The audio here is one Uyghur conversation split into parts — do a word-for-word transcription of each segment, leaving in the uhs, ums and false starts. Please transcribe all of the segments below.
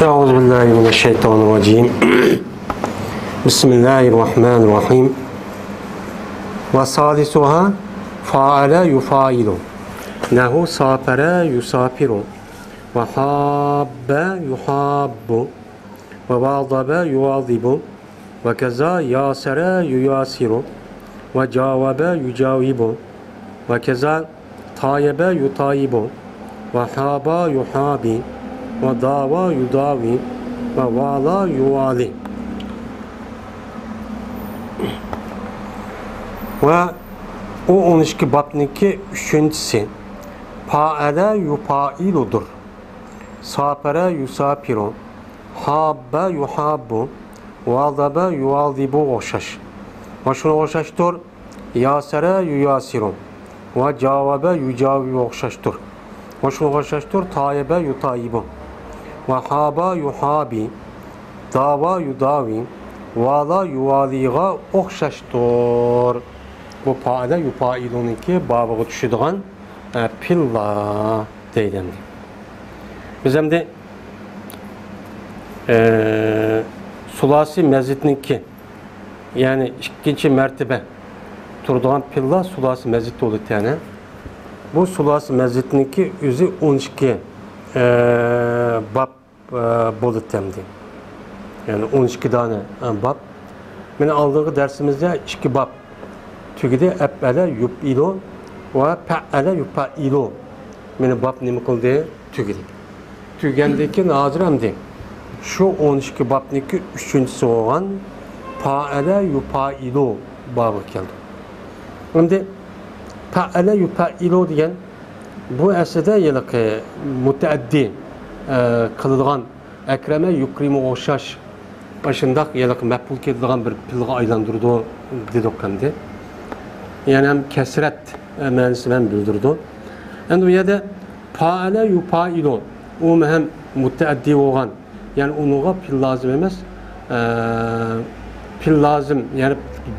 أعوذ بالله من الشيطان الرجيم. بسم الله الرحمن الرحيم. وثالثها فاعل يفاعل. نحو سافر يسافر. وحاب يحاب. وواظب يواظب. وكذا ياسر يياسر. وجاوب يجاوب. وكذا طايب يطايب. وحاب يحاب. وداوى يداوي. ووالى يوالي. ۋە ئۇ ئون ئىككى بابنىڭكى ئۈچىنچىسى پائەلە يۇپائىلۇدۇر. ساپەرە يۇساپىرۇ، ھاببە يۇھاببۇ، ۋازابە يۇۋازىبۇغا ئوخشاش. ۋە شۇنىڭغا ئوخشاشتۇر، ياسەرە يۇياسىرۇ، ۋە جاۋابە يۇجاۋىبۇغا ئوخشاشتۇر. ۋە شۇنىڭغا ئوخشاشتۇر، تايەبە يۇتايىبۇ، ۋە ھابا يۇھابى، داۋا يۇداۋى، ۋالا يۇۋالىغا ئوخشاشتۇر. بۇ پائەلە يۇپائىلۇنىڭكى بابىغا چۈشىدىغان، ئە، پېئىللار دەيدۇ ئەمدى. بىز ئەمدى، ئە، سۇلاسىي مەزىدنىڭكى، يەنى ئىككىنچى مەرتىبە تۇرىدىغان پېئىللار سۇلاسىي مەزىد بولىدۇ تەنە. بۇ سۇلاسىي مەزىدنىڭكى ئۆزى ئون ئىككى، ئە، باب ئە، بولىدۇ ئەمدى. يەنى ئون ئىككى دانە، ئە، باب. مانا ئالدىنقى دەرسىمىزدە ئىككى باب تۈگىدى. ئەپئەلە يۇپئىلۇ ۋە پەئەلە يۇپەئىلۇ. مانا باب نېمە قىلدى؟ تۈگىدى. تۈگىگەندىن كېيىن ھازىر ئەمدى شۇ ئون ئىككى بابنىڭكى ئۈچىنچىسى بولغان پائەلە يۇپائىلۇ بابىغا كەلدۇق. ئەمدى پەئەلە يۇپەئىلۇ دېگەن بۇ ئەسلىدە ھېلىقى مۇتەئەددى، ئە، قىلىدىغان ئەكرەمە يۇكرىمىغا ئوخشاش، ئاشۇنداق ھېلىقى مەپئۇل كېلىدىغان بىر پېئىلغا ئايلاندۇرىدۇ دېدۇق ئەمدى. يەنى ھەم كەسرەت، ئە، مەنىسىنى ھەم بىلدۈرىدۇ. ئەمدى بۇ يەردە پائەلە يۇپائىلۇ، ئۇمۇ ھەم مۇتەئەددى بولغان، يەنى ئۇنىڭغا پېئىل لازىم ئەمەس، ئە، پېئىل لازىم، يەنى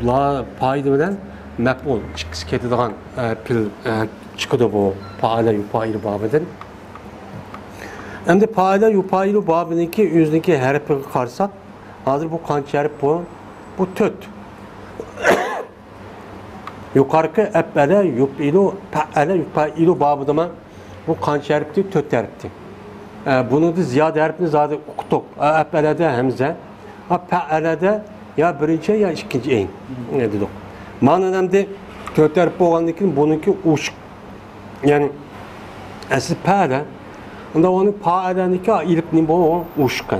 لا-، پائىل بىلەن مەپئۇل ئىككىسى كېتىدىغان، ئە، پېئىل، ئە، چىقىدۇ بۇ پائەلە يۇپائىلۇ بابىدىن. ئەمدى پائەلە يۇپائىلۇ بابىنىڭكى ئۆزىنىڭكى ھەرپىگە قارىساق، ھازىر بۇ قانچە ھەرپ بۇ؟ بۇ تۆت. يۇقىرىقى ئەپئەلە يۇپئىلۇ، پەئەلە يۇپەئىلۇ بابىدىمۇ بۇ قانچە ھەرپتى؟ تۆت ھەرپتى. ئە، بۇنىڭدا زىيادە ھەرپنى زادى ئۇقتۇق. ئە، ئەپئەلەدە ھەمزە، ئە، پەئەلەدە يا بىرىنچى يا ئىككىنچى ئەين، ئە، دېدۇق. مانا ئەمدى تۆت ھەرپ بولغاندىن كېيىن بۇنىڭكى ئوشۇق. يەنى ئەسلى پەدە. ئۇندا ئۇنى پائەلەنىكى ئېلىپ نېمە بولغان؟ ئوشۇق.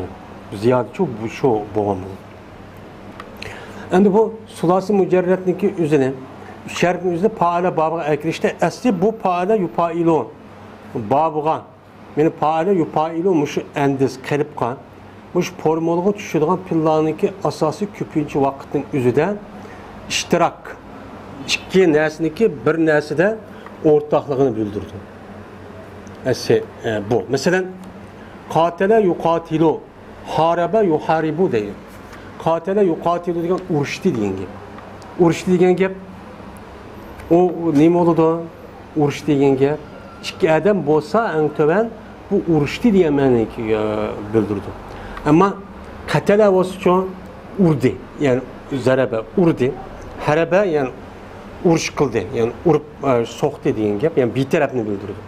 زىيادىچۇ بۇ شۇ بولغان بولىدۇ. ئەمدى بۇ سۇلاسى مۇجەررەتنىكى ئۆزىنى، ئۈچ ھەرپنىڭ ئۆزىنى پائەلە بابىغا ئەكىرىشتە، ئەسلى بۇ پائەلە يۇپائىلۇ بابىغا، يەنى پائەلە يۇپائىلۇ مۇشۇ ئەندىز قېلىپقا، مۇشۇ فورمۇلىغا چۈشىدىغان پېئىللارنىڭكى ئاساسىي كۆپىنچە ۋاقىتنىڭ ئۆزىدە ئىشتىراك، ئىككى نەرسىنىڭكى بىر نەرسىدە ئورتاقلىقىنى بىلدۈرىدۇ. ئەسلى، ئە، بۇ. مەسىلەن، قاتەلە يۇقاتىلۇ، ھارەبە يۇھارىبۇ دەيدۇ. قاتەلە يۇقاتىلۇ دېگەن ئۇرۇشتى دېگەن گەپ. ئۇرۇشتى دېگەن گەپ، ئۇ نېمە بولىدۇ؟ ئۇرۇش دېگەن گەپ، ئىككى ئادەم بولسا ئەڭ تۆۋەن بۇ ئۇرۇشتى دېگەن مەنىنى، ئە، بىلدۈرىدۇ. ئەمما قەتەلە بولسىچۇ، ئۇردى، يەنى زەرەبە، ئۇردى. ھەرەبە، يەنى ئۇرۇش قىلدى، يەنى ئۇرۇپ، ئە، سوقتى دېگەن گەپ، يەنى بىر تەرەپنى بىلدۈرىدۇ.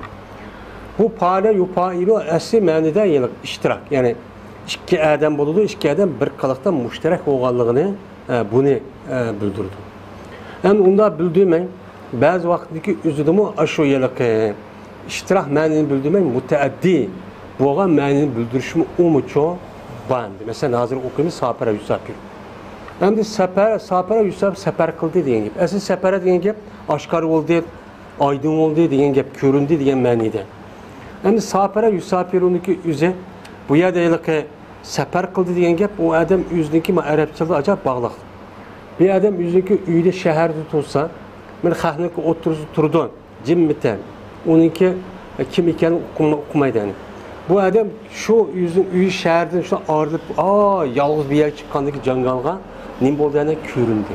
بۇ پائەلە يۇپائىلۇ ئەسلى مەنىدە، يەنى ئىشتىراك، يەنى ئىككى ئادەم بولىدۇ، ئىككى ئادەم بىر قىلىقتا مۇشتەرەك بولغانلىقىنى، ئە، بۇنى، ئە، بىلدۈرىدۇ. ئەمدى ئۇنداق بىلدۈرمەي، بەزى ۋاقىتتىكى ئۆزىدىمۇ ئاشۇ ھېلىقى ئىشتىراك مەنىنى بىلدۈرمەي، مۇتەئەددى بولغان مەنىنى بىلدۈرۈشمۇ ئۇمۇچۇ بار ئەمدى. مەسىلەن، ھازىر ئوقۇيمىز ساپەرە يۇساپىر. ئەمدى سەپەر، ساپەرە يۇساپىر سەپەر قىلدى دېگەن گەپ. ئەسلى سەپەرە دېگەن گەپ ئاشكارا بولدى، ئايدىڭ بولدى دېگەن گەپ، كۆرۈندى دېگەن مەنىدە. ئەمدى ساپەرە يۇساپىرۇنىڭكى ئۆزى، بۇ يەردە ھېلىقى سەپەر قىلدى دېگەن گەپ، ئۇ ئادەم ئۆزىنىڭكى ما ئەرەبچىلىرى ئاجايىپ باغلىق. بىر ئادەم ئۆزىنىڭكى ئۆيىدە، شەھەردە تۇرسا، مانا خەقنىڭكى ئوتتۇرىسىدا تۇرىدۇ، جىممىتەن. ئۇنىڭكى، ئە، كىم ئىكەنلىكىنى ئۇقما-، ئۇقمايدۇ يەنى. بۇ ئادەم شۇ ئۆزىنىڭ ئۆيى شەھەردىن شۇ ئايرىلىپ، ئا، يالغۇز بىر يەرگە چىققاندىكى جاڭگالغا نېمە بولدى يەنى؟ كۆرۈندى.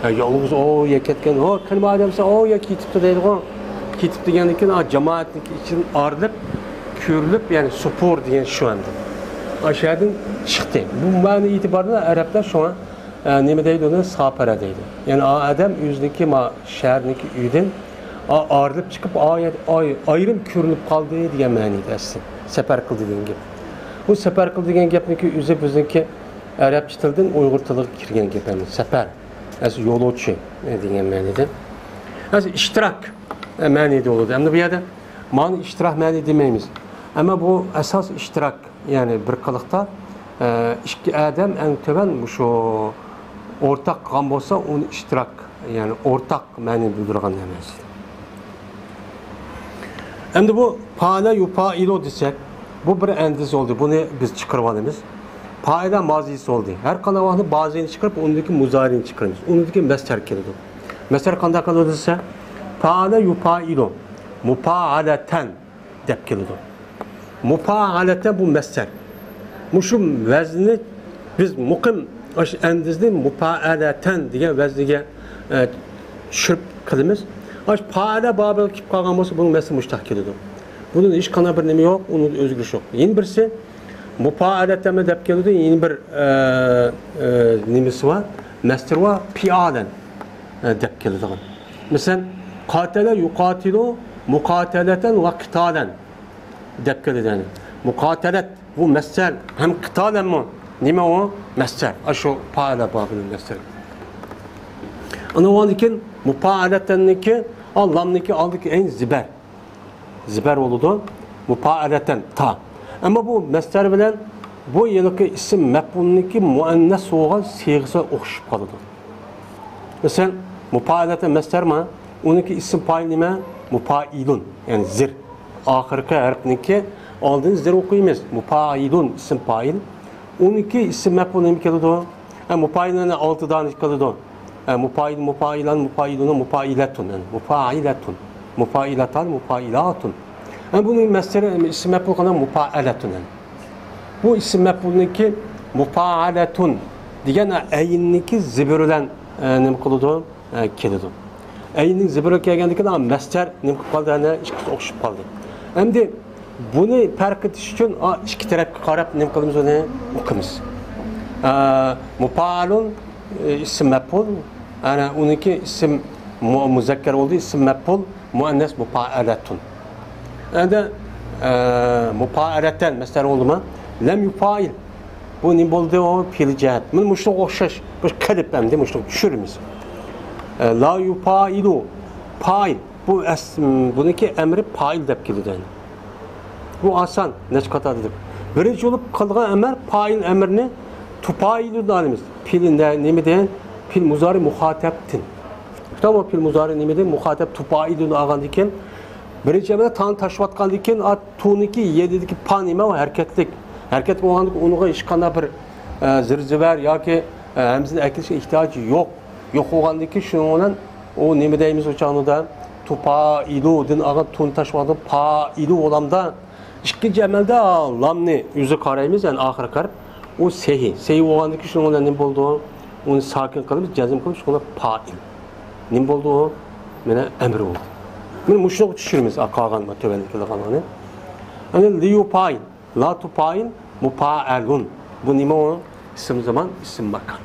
يا، يالغۇز ئو يەر كەتكەن، ھو، قېنى بار ئادەم دېسە، ئو يەر كېتىپتۇ دەيدىغۇ. كېتىپ دېگەندىن كېيىن، ئا، جامائەتنىڭكى ئىچىدىن ئايرىلىپ، كۆرۈلۈپ، يەنى سۇپۇر دېگەن شۇ ئەمدى. ئاشۇ يەردىن چىقتى. بۇ مەنە ئېتىبارىدا ئەرەبلەر شۇڭا، ئە، نېمە دەيدۇ ئۇنى؟ ساپەرە دەيدۇ. يەنى ئا ئادەم ئۆزىنىڭكى ما شەھەرنىڭكى ئۆيىدىن ئا-، ئايرىلىپ چىقىپ، ئا-، ئاي-، ئايرىم كۆرۈنۈپ قالدى دېگەن مەنىدە ئەسلى. سەپەر قىلدى دېگەن گەپ. بۇ سەپەر قىلدى دېگەن گەپنىڭكى ئۆزى بىزنىڭكى ئەرەبچە تىلدىن ئۇيغۇر تىلىغا كىرگەن گەپ ئەمەس. سەپەر. ئەسلى يولۇچى، ئە، دېگەن مەنىدە. ئەسلى ئىشتىراك، ئە، مەنىدە بولىدۇ. ئەمدى بۇ يەردە مانا ئىشتىراك مەنە دېمەيمىز. ئەمما بۇ ئاساس ئىشتىراك، يەنى بىر قىلىقتا، ئە، ئىككى ئادەم ئەڭ تۆۋەن مۇشۇ ئورتاق قىلغان بولسا، ئۇنى ئىشتىراك، يەنى ئورتاق مەنىنى بىلدۈرىدىغان نەرسە. ئەمدى بۇ پائەلە يۇپائىلۇ دېسەك، بۇ بىر ئەندىز بولدى. بۇنى بىز چىقىرىۋالىمىز. پائەلە مازىيسى بولدى. ھەر قانداق ۋاقىتتا مازىينى چىقىرىپ، ئۇنىڭدىكى مۇزارىنى چىقىرىمىز. ئۇنىڭدىكى مەستەر كېلىدۇ. مەستەر قانداق كېلىدۇ دېسە، پائەلە يۇپائىلۇ، مۇپائەلەتەن دەپ كېلىدۇ. مۇپائەلەتەن بۇ مەستەر. مۇشۇ ۋەزننى بىز مۇقىم ئاشۇ ئەندىزنى مۇپائەلەتەن دېگەن ۋەزنىگە، ئە، چۈشۈرۈپ قىلىمىز. ئاشۇ پائەلە بابىغا كېلىپ قالغان بولسا، بۇنىڭ مەستىرى مۇشۇنداق كېلىدۇ. بۇنىڭ ھېچقانداق بىر نېمە يوق، ئۇنىڭدا ئۆزگىرىش يوق. يەنە بىرسى، مۇپائەلەتەنمۇ دەپ كېلىدۇ، يەنە بىر، ئە، ئە، نېمىسى بار، مەستىرى بار، پىئالەن، ئە، دەپ كېلىدىغان. مەسىلەن، قاتەلە يۇقاتىلۇ مۇقاتەلەتەن ۋە قىتالەن دەپ كېلىدۇ. يەنى مۇقاتەلەت بۇ مەستەر ھەم قىتالەنمۇ نېمە ئۇ؟ مەستەر. ئاشۇ پائەلە بابىنىڭ مەستەرى. ئۇنىڭدىن كېيىن مۇپائەلەتەننىڭكى، ئا، لامنىڭكى ئالدىدىكى ئەين زىبەر. زىبەر بولىدۇ. مۇپائەلەتەن، تا. ئەمما بۇ مەستەر بىلەن بۇ ھېلىقى ئىسىم مەپئۇلنىڭكى مۇئەننەس بولغان سىيغىسى ئوخشىشىپ قالىدۇ. مەسىلەن، مۇپائەلەتەن مەستەر ما، ئۇنىڭكى ئىسىم پائىل نېمە؟ مۇپائىلۇن، يەنى زىر. ئاخىرقى ھەرپنىڭكى ئالدىنى زىر ئوقۇيمىز. مۇپائىلۇن ئىسىم پائىل. ئۇنىڭكى ئىسىم مەپئۇل نېمە كېلىدۇ؟ ھە، مۇپائىلۇن ئالتە دانە كېلىدۇ. ھە، مۇپائىل، مۇپائىلان، مۇپائىلۇن، مۇپائىلەتۇن. ھە، مۇپائىلەتۇن، مۇپائىلاتان، مۇپائىلاتۇن. ھە، بۇنىڭ مەستەرى، ئىسىم مەپئۇل قىلغان مۇپائەلەتۇن. ھە. بۇ ئىسىم مەپئۇلنىڭكى مۇپائەلەتۇن دېگەن ئەيننىڭكى زىبىرى بىلەن، ئە، نېمە قىلىدۇ؟ ئە، كېلىدۇ. ئەيننىڭ زىبىرى كەلگەندىكىن، ئا، مەستەر نېمە قىلىپ قالدى؟ يەنە ئىككىسى ئوخشىشىپ قالدى. ئەمدى بۇنى پەرق ئېتىش ئۈچۈن، ئا، ئىككى تەرەپكە قاراپ نېمە قىلىمىز، ئۇنى ئوقۇيمىز. ئە، مۇپائەلۇن، ئە، ئىسىم مەپئۇل، ئەنە ئۇنىڭكى ئىسىم مۇ-، مۇزەككەر بولدى، ئىسىم مەپئۇل، مۇئەننەس مۇپائەلەتۇن. ئەمدى، ئە، مۇپائەلەتەن مەستەر بولدىما؟ لەم يۇپائىل. بۇ نېمە بولدى؟ ئۇ پېئىل جەھەت. مانا مۇشۇنىڭغا ئوخشاش بىر قېلىپ ئەمدى مۇشۇنى چۈشۈرىمىز. ئە، لا يۇپائىلۇ. پائىل. بۇ ئەس-، بۇنىڭكى ئەمرى پائىل دەپ كېلىدۇ. بۇ ئاسان، نەچچە قاتار دېدۇق. بىرىنچى بولۇپ قىلىدىغان ئەمەر، پائىل ئەمرىنى تۇپائىلۇدىن ئالىمىز. پېئىل نە-، نېمىدىن؟ پېئىل مۇزارى مۇخاتەبتىن. شۇنداقمۇ؟ پېئىل مۇزارى نېمىدىن؟ مۇخاتەب تۇپائىلۇدىن ئالغاندىن كېيىن، بىرىنچى ئەمەر تانى تاشلىۋاتقاندىن كېيىن، ئا، تۇنىڭكى يېنىدىكى پا نېمە ئۇ؟ ھەرىكەتلىك. ھەرىكەتلىك بولغاندىن كېيىن ئۇنىڭغا ھېچقانداق بىر، ئە، زىر-زىبەر ياكى، ئە، ھەمزىنى ئەكېلىشكە ئېھتىياجى يوق. يوق بولغاندىن كېيىن شۇنىڭ بىلەن ئۇ نېمە دەيمىز ئۇ چاغدا؟ تۇپائىلۇدىن ئالغان تۇنى تاشلىۋاتقان پائىلۇ بولامدا، ئىككىنچى ئەمەلدە لامنى ئۆزى قارايمىز، يەنى ئاخىرى قاراپ، ئۇ سەھىي. سەھىي بولغاندىن كېيىن شۇنىڭ بىلەن نېمە بولىدۇ؟ ئۇنى ساكىن قىلىمىز، جەزم قىلىمىز، شۇنىڭ بىلەن پائىل. نېمە بولدى ئۇ؟ مانا ئەمرى بولدى. مانا مۇشۇنى چۈشۈرىمىز، قالغان تۆۋەندە كېلىدىغانلىقىنى. يەنى لىيۇپائىل، لا تۇپائىل، مۇپائەلۇن. بۇ نېمە ئۇ؟ ئىسىم زامان، ئىسىم ماكان.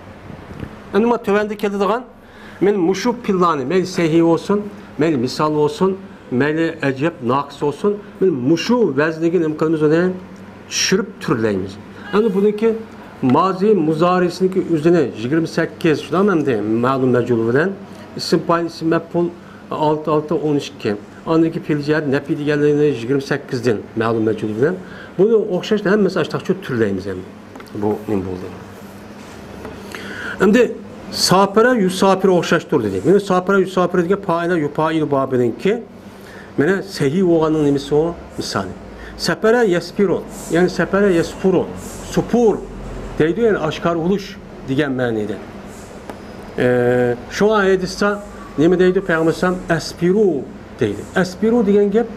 ئەمدى مانا تۆۋەندە كېلىدىغان مانا مۇشۇ پېئىللارنى، مەيلى سەھىي بولسۇن، مەيلى مىسال بولسۇن، مەيلى ئەجەب، ناقىس بولسۇن، مانا مۇشۇ ۋەزنىگە نېمە قىلىمىز ئۇنى؟ چۈشۈرۈپ تۈرلەيمىز. ئەمدى بۇنىڭكى مازى مۇزارىسىنىڭكى ئۆزىنى يىگىرمە سەككىز، شۇنداقمۇ ئەمدى مەلۇم مەجھۇل بىلەن ئىسىم پائىل، ئىسىم مەپئۇل، ئالتە، ئالتە، ئون ئىككى. ئاندىن كېيىن پېئىل جەھەت نەپى دېگەنلىرىنى يىگىرمە سەككىزدىن مەلۇم مەجھۇل بىلەن. بۇنى ئوخشاش ھەممىسى ئاشتاقچە تۈرلەيمىز ئەمدى. بۇ نېمە بولدى؟ ئەمدى ساپىرە، يۇساپىرى ئوخشاشتۇر دېدى. مانا ساپىرە، يۇساپىرى دېگەن پائىلە، يۇپائىلۇ بابىنىڭكى مانا سەھىي بولغاننىڭ نېمىسى ئۇ؟ مىسالى. سەپەرە يەسپىرۇ، يەنى سەپەرە يەسپۇرۇ، سۇپۇر دەيدۇ، يەنى ئاشكارا بولۇش دېگەن مەنىدە. ئە، شۇڭا ھەدىستە نېمە دەيدۇ پەيغەمبەر ئەلەيھىسسالام؟ ئەسپىرۇ دەيدۇ. ئەسپىرۇ دېگەن گەپ،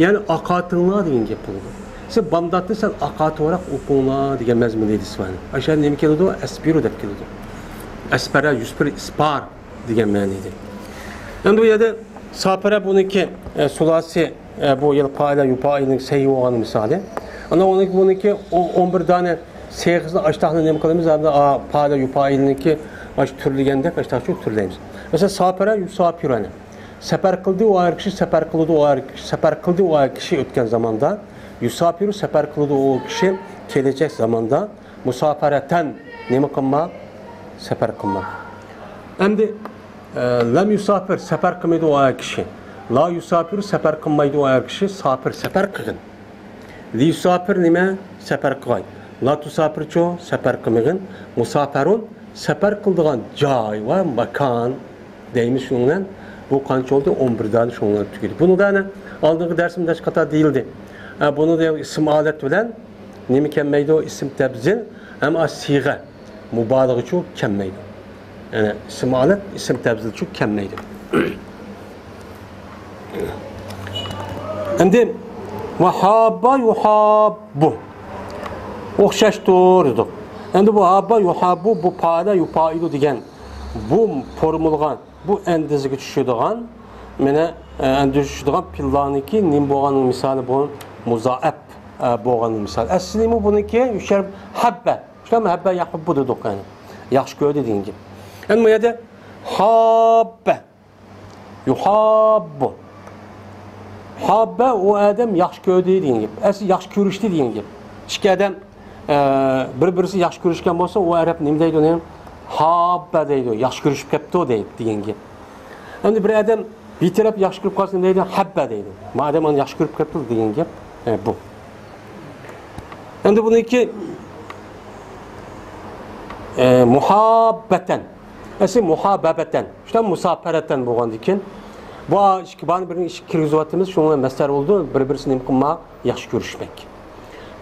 يەنى ئاقارتىڭلار دېگەن گەپ بولىدۇ. سىز بامداتنى سەل ئاقارتىۋراق ئوقۇڭلار دېگەن مەزمۇندا ھەدىس بار. ئاشۇ يەردە نېمە كېلىدۇ؟ ئەسپىرۇ دەپ كېلىدۇ. ئەسپەرە، يۇسپىر، ئىسپار دېگەن مەنىدە. ئەمدى بۇ يەردە ساپىرە بۇنىڭكى، ئە، سۇلاسى ئە، بۇ يەنە پائىلە يۇپائىلنىڭ سەھىھ بولغان مىسالى. ئانا ئۇنىڭكى، بۇنىڭكى ئو-، ئون بىر دانە سىيغىسىنى ئاشتاقنى نېمە قىلىمىز؟ ھەمدە، ئا، پائىلە يۇپائىلنىڭكى ئاش تۈرلىگەندەك ئاشتاقچۇ تۈرلەيمىز. مەسىلەن، ساپىرە يۇساپىرۇ، يەنى سەپەر قىلدى ئۇ ئەر كىشى، سەپەر قىلىدۇ ئۇ ئەر كىشى، سەپەر قىلدى ئۇ ئەر كىشى ئۆتكەن زاماندا، يۇساپىرۇ سەپەر قىلىدۇ ئۇ كىشى كېلەچەك زاماندا، مۇساپەرەتەن نېمە قىلما؟ سەپەر قىلما. ئەمدى، ئە، لەم يۇساپىر سەپەر قىلمايدۇ ئۇ ئەر كىشى. لا يۇساپىرۇ سەپەر قىلمايدۇ ئۇ ئەر كىشى. ساپىر سەپەر قىلغىن. لىيۇساپىر نېمە؟ سەپەر قىلغاي. لا تۇساپىرچۇ؟ سەپەر قىلمىغىن. مۇساپەرۇن سەپەر قىلىدىغان جاي ۋە ماكان دەيمىز شۇنىڭ بىلەن. بۇ قانچە بولدى؟ ئون بىر دانە شۇنىڭ بىلەن تۈگىدى. بۇنىڭدا ئەنە ئالدىنقى دەرسىمىزدە قاتار دېيىلدى. ئە، بۇنىڭدا ئىسىم ھالەت بىلەن نېمە كەلمەيدۇ؟ ئىسىم تەبزىل ھەم سىيغە مۇبالىغىچۇ كەلمەيدۇ. يەنى ئىسىم ھالەت، ئىسىم تەبزىلچۇ كەلمەيدۇ. ئەمدى ۋە ھاببا يۇھاببۇ. ئوخشاشتۇر دېدۇق. ئەمدى بۇ ھاببا يۇھاببۇ، بۇ پائىلە يۇپائىلۇ دېگەن بۇ فورمۇلىغا، بۇ ئەندىزىگە چۈشىدىغان، مانا، ئە، ئەندىزىگە چۈشىدىغان پېئىللارنىڭكى نېمە بولغاننىڭ مىسالى بۇ مۇزائەپ، ئە، بولغاننىڭ مىسالى. ئەسلىمۇ بۇنىڭكى ئۈچەر ھەببە. شۇ ھەببە يەھۇببۇ دېدۇق، يەنى ياخشى كۆردى دېگەن گەپ. ئەمما بۇ يەردە ھاببە، يۇھاببۇ. ھاببە ئۇ ئادەم ياخشى كۆردى دېگەن گەپ. ئەسلى ياخشى كۆرۈشتى دېگەن گەپ. ئىككى ئادەم، ئە، بىر-بىرسى ياخشى كۆرۈشكەن بولسا، ئۇ ئەرەب نېمە دەيدۇ ئۇنى؟ ھاببە دەيدۇ، ياخشى كۆرۈشۈپ كەپتۇ دەيدۇ دېگەن گەپ. ئەمدى بىر ئادەم بىر تەرەپ ياخشى كۆرۈپ قالسا نېمە دەيدۇ؟ ھەببە دەيدۇ. مادەم ئۇنى ياخشى كۆرۈپ كەپتۇ دېگەن گەپ. ئە، بۇ. ئەمدى بۇنىڭكى، ئە، مۇھاببەتەن. ئەسلى مۇھاببەتەن. شۇنداق مۇساپەرەتەن بولغاندىكىن، بۇ ئىككى بارنى بىرنى ئىككى كىرگۈزۈۋاتىمىز، شۇنىڭ بىلەن مەسدەر بولىدۇ، بىر-بىرسىنى نېمە قىلماق؟ ياخشى كۆرۈشمەك.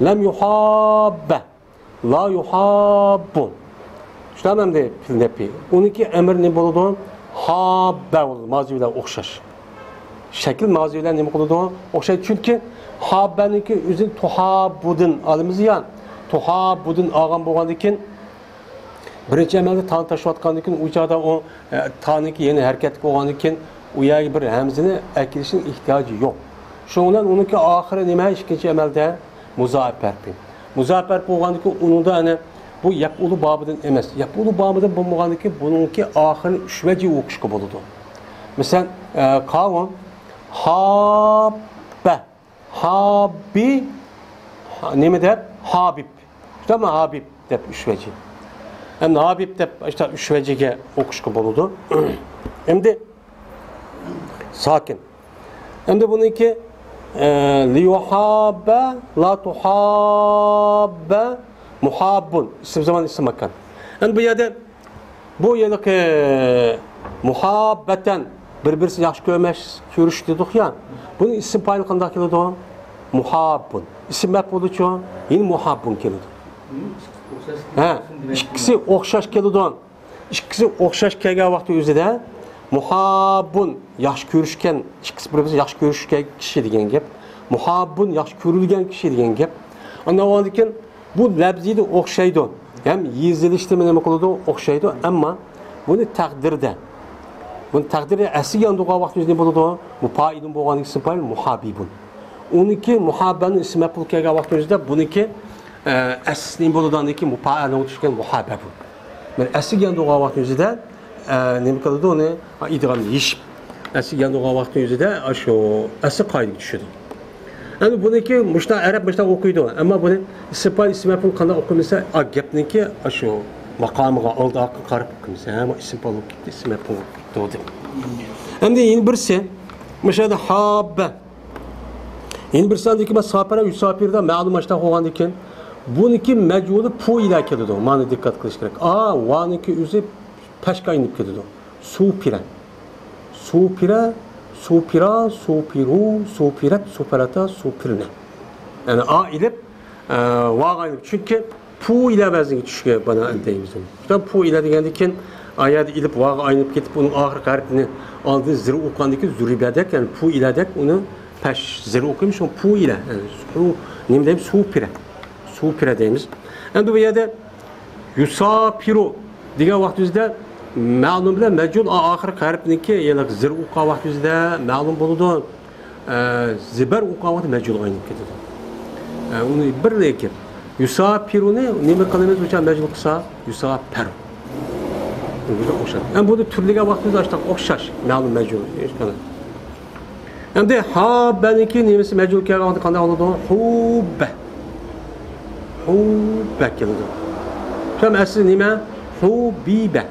لەم يۇھاببە. لا يۇھاببۇ. شۇنداق ئەمدى پېئىل نەپى. ئۇنىڭكى ئەمىر نېمە بولىدۇ؟ ھاببە بولىدۇ. مازى بىلەن ئوخشاش. شەكىل مازى بىلەن نېمە قىلىدۇ؟ ئوخشايدۇ. چۈنكى ھاببەنىڭكى ئۆزىنى تۇھاببۇدىن ئالىمىز يا. تۇھاببۇدىن ئالغان بولغاندىن كېيىن، بىرىنچى ئەمەلدە تانى تاشلاۋاتقاندىن كېيىن، ئۇ چاغدا ئۇ، ئە، تانىكى يەنە ھەرىكەتتە بولغاندىن كېيىن، ئۇ يەرگە بىر ھەمزىنى ئەكېلىشنىڭ ئېھتىياجى يوق. شۇنىڭ بىلەن ئۇنىڭكى ئاخىرى نېمە؟ ئىككىنچى ئەمەلدە مۇزائەپ ھەرپى. مۇزائەپ ھەرپى بولغاندىن كېيىن، ئۇنىڭدا ئەنە بۇ يەپئۇلۇ بابىدىن ئەمەس. يەپئۇلۇ بابىدىن بولمىغاندىن كېيىن، بۇنىڭكى ئاخىرىنى ئۈچ ۋەجى ئوقۇشقا بولىدۇ. مىسال، ئە، قاۋۇم، ھاببە. ھاببى، ھا-، نېمە دەپ؟ ھابىب. شۇنداقمۇ؟ ھابىب دەپ ئۈچ ۋەجى. ئەمدى ھابىب دەپ ئاشۇنداق ئۈچ ۋەجىگە ئوقۇشقا بولىدۇ. ئەمدى ساكىن. ئەمدى بۇنىڭكى، ئە، لىيۇھاببە، لا تۇھاببە، مۇھاببۇن. ئىسىم زامان، ئىسىم ماكان. ئەمدى بۇ يەردە بۇ ھېلىقى مۇھاببەتەن، بىر-بىرسىنى ياخشى كۆرمەس، كۆرۈش دېدۇق يا. بۇنىڭ ئىسىم پائىلى قانداق كېلىدۇ؟ مۇھاببۇن. ئىسىم مەپئۇلىچۇ؟ يەنە مۇھاببۇن كېلىدۇ. ھە، ئىككىسى ئوخشاش كېلىدۇ. ئىككىسى ئوخشاش كەلگەن ۋاقتى ئۆزىدە مۇھاببۇن، ياخشى كۆرۈشكەن، ئىككىسى بىر-بىرسىنى ياخشى كۆرۈشكەن كىشى دېگەن گەپ. مۇھاببۇن، ياخشى كۆرۈلگەن كىشى دېگەن گەپ. ئاندىن كېيىن بۇ لەپزىدە ئوخشايدۇ. ھەم يېزىلىشتىمۇ نېمە قىلىدۇ؟ ئوخشايدۇ. ئەمما بۇنى تەقدىردە، بۇنى تەقدىردە ئەسلىگە ياندۇرغان ۋاقتىمىزدا نېمە بولىدۇ؟ مۇپائىلۇن بولغان ئىسىم پائىل مۇھابىبۇن. ئۇنىڭكى مۇھاببەنىڭ ئىسمى مەپئۇل كەلگەن ۋاقتىمىزدا بۇنىڭكى، ئە، ئەسلى نېمە بولىدۇ؟ ئاندىكى مۇپائىلۇنغا چۈشكەن مۇھاببەبۇن. مانا ئەسلىگە ياندۇرغان ۋاقتىمىزدا، ئە، نېمە قىلىدۇ ئۇنى؟ ئىدغامنى يېشىپ، ئەسلىگە ياندۇرغان ۋاقتىمىزدا ئاشۇ ئەسلى قائىدىگە چۈشىدۇ. ئەمدى بۇنىڭكى مۇشۇنداق ئەرەب مۇشۇنداق ئوقۇيدۇ. ئەمما بۇنى ئىسىم پائىل، ئىسىم مەپئۇل قانداق ئوقۇيمىز دېسە، ئا، گەپنىڭكى ئاشۇ ماقامىغا، ئالدىغا قاراپ ئوقۇيمىز. ھە، مانا ئىسىم پائىل بولۇپ كەتتى، ئىسىم مەپئۇل بولۇپ كەتتى دېدى. ئەمدى يەنە بىرسى، مۇشۇ يەردە ھاببە. يەنە بىرسى ئاندىن كېيىن ساپىرە، يۇساپىردا مەلۇم ماشتا قويغاندىن كېيىن، بۇنىڭكى مەجھۇلى پۇئىلە كېلىدۇ. مانا دىققەت قىلىش كېرەك. ئا، ۋانىڭكى ئۆزى پەشكە ئايلىنىپ كېتىدۇ. سۇپىرە. سۇپىرە، سۇپىرا، سۇپىرۇ، سۇپىرەت، سۇپىرەتا، سۇپىرنە. يەنى ئا ئېلىپ، ئە، ۋاغا ئايلىنىپ. چۈنكى پۇئىلە ۋەزنىگە چۈشكەن بۇنى دەيمىز. شۇنداق پۇئىلە دېگەندىن كېيىن، ئا يەردە ئېلىپ ۋاغا ئايلىنىپ كېتىپ، ئۇنىڭ ئاخىرقى ھەرپىنى ئالدىن زىر ئوقۇغاندىن كېيىن زۇرىبەدەك، يەنى پۇئىلەدەك ئۇنى پەش زىر ئوقۇيمىز. شۇڭا پۇئىلە. يەنى سۇ، نېمە دەيمىز؟ سۇپىرە. سۇپىرە دەيمىز. ئەمدى بۇ يەردە يۇساپىرۇ دېگەن ۋاقتىمىزدا مەلۇم بىلەن مەجھۇل ئا-، ئاخىرقى ھەرپنىڭكى يەنى زىر ئوقۇغان ۋاقتىمىزدا مەلۇم بولىدۇ. ئە، زىبەر ئوقۇغان ۋاقتى مەجھۇلغا ئايلىنىپ كېتىدۇ. ئە، ئۇنى بىر لېكىن. يۇساپىرۇنى نېمە قىلىمىز؟ ئۇچا مەجھۇل قىلسا، يۇساپەر. بۇنىڭغا ئوخشاش. ئەمما بۇنى تۈرلىگەن ۋاقتىمىزدا ئاشتاق ئوخشاش. مەلۇم مەجھۇل. ئەمدى ھاببەنىڭكى نېمىسى مەجھۇل كەلگەن ۋاقتى قانداق بولىدۇ؟ ھۇببە. ھۇببە كېلىدۇ. شۇ ئەسلى نېمە؟ ھۇبىبە.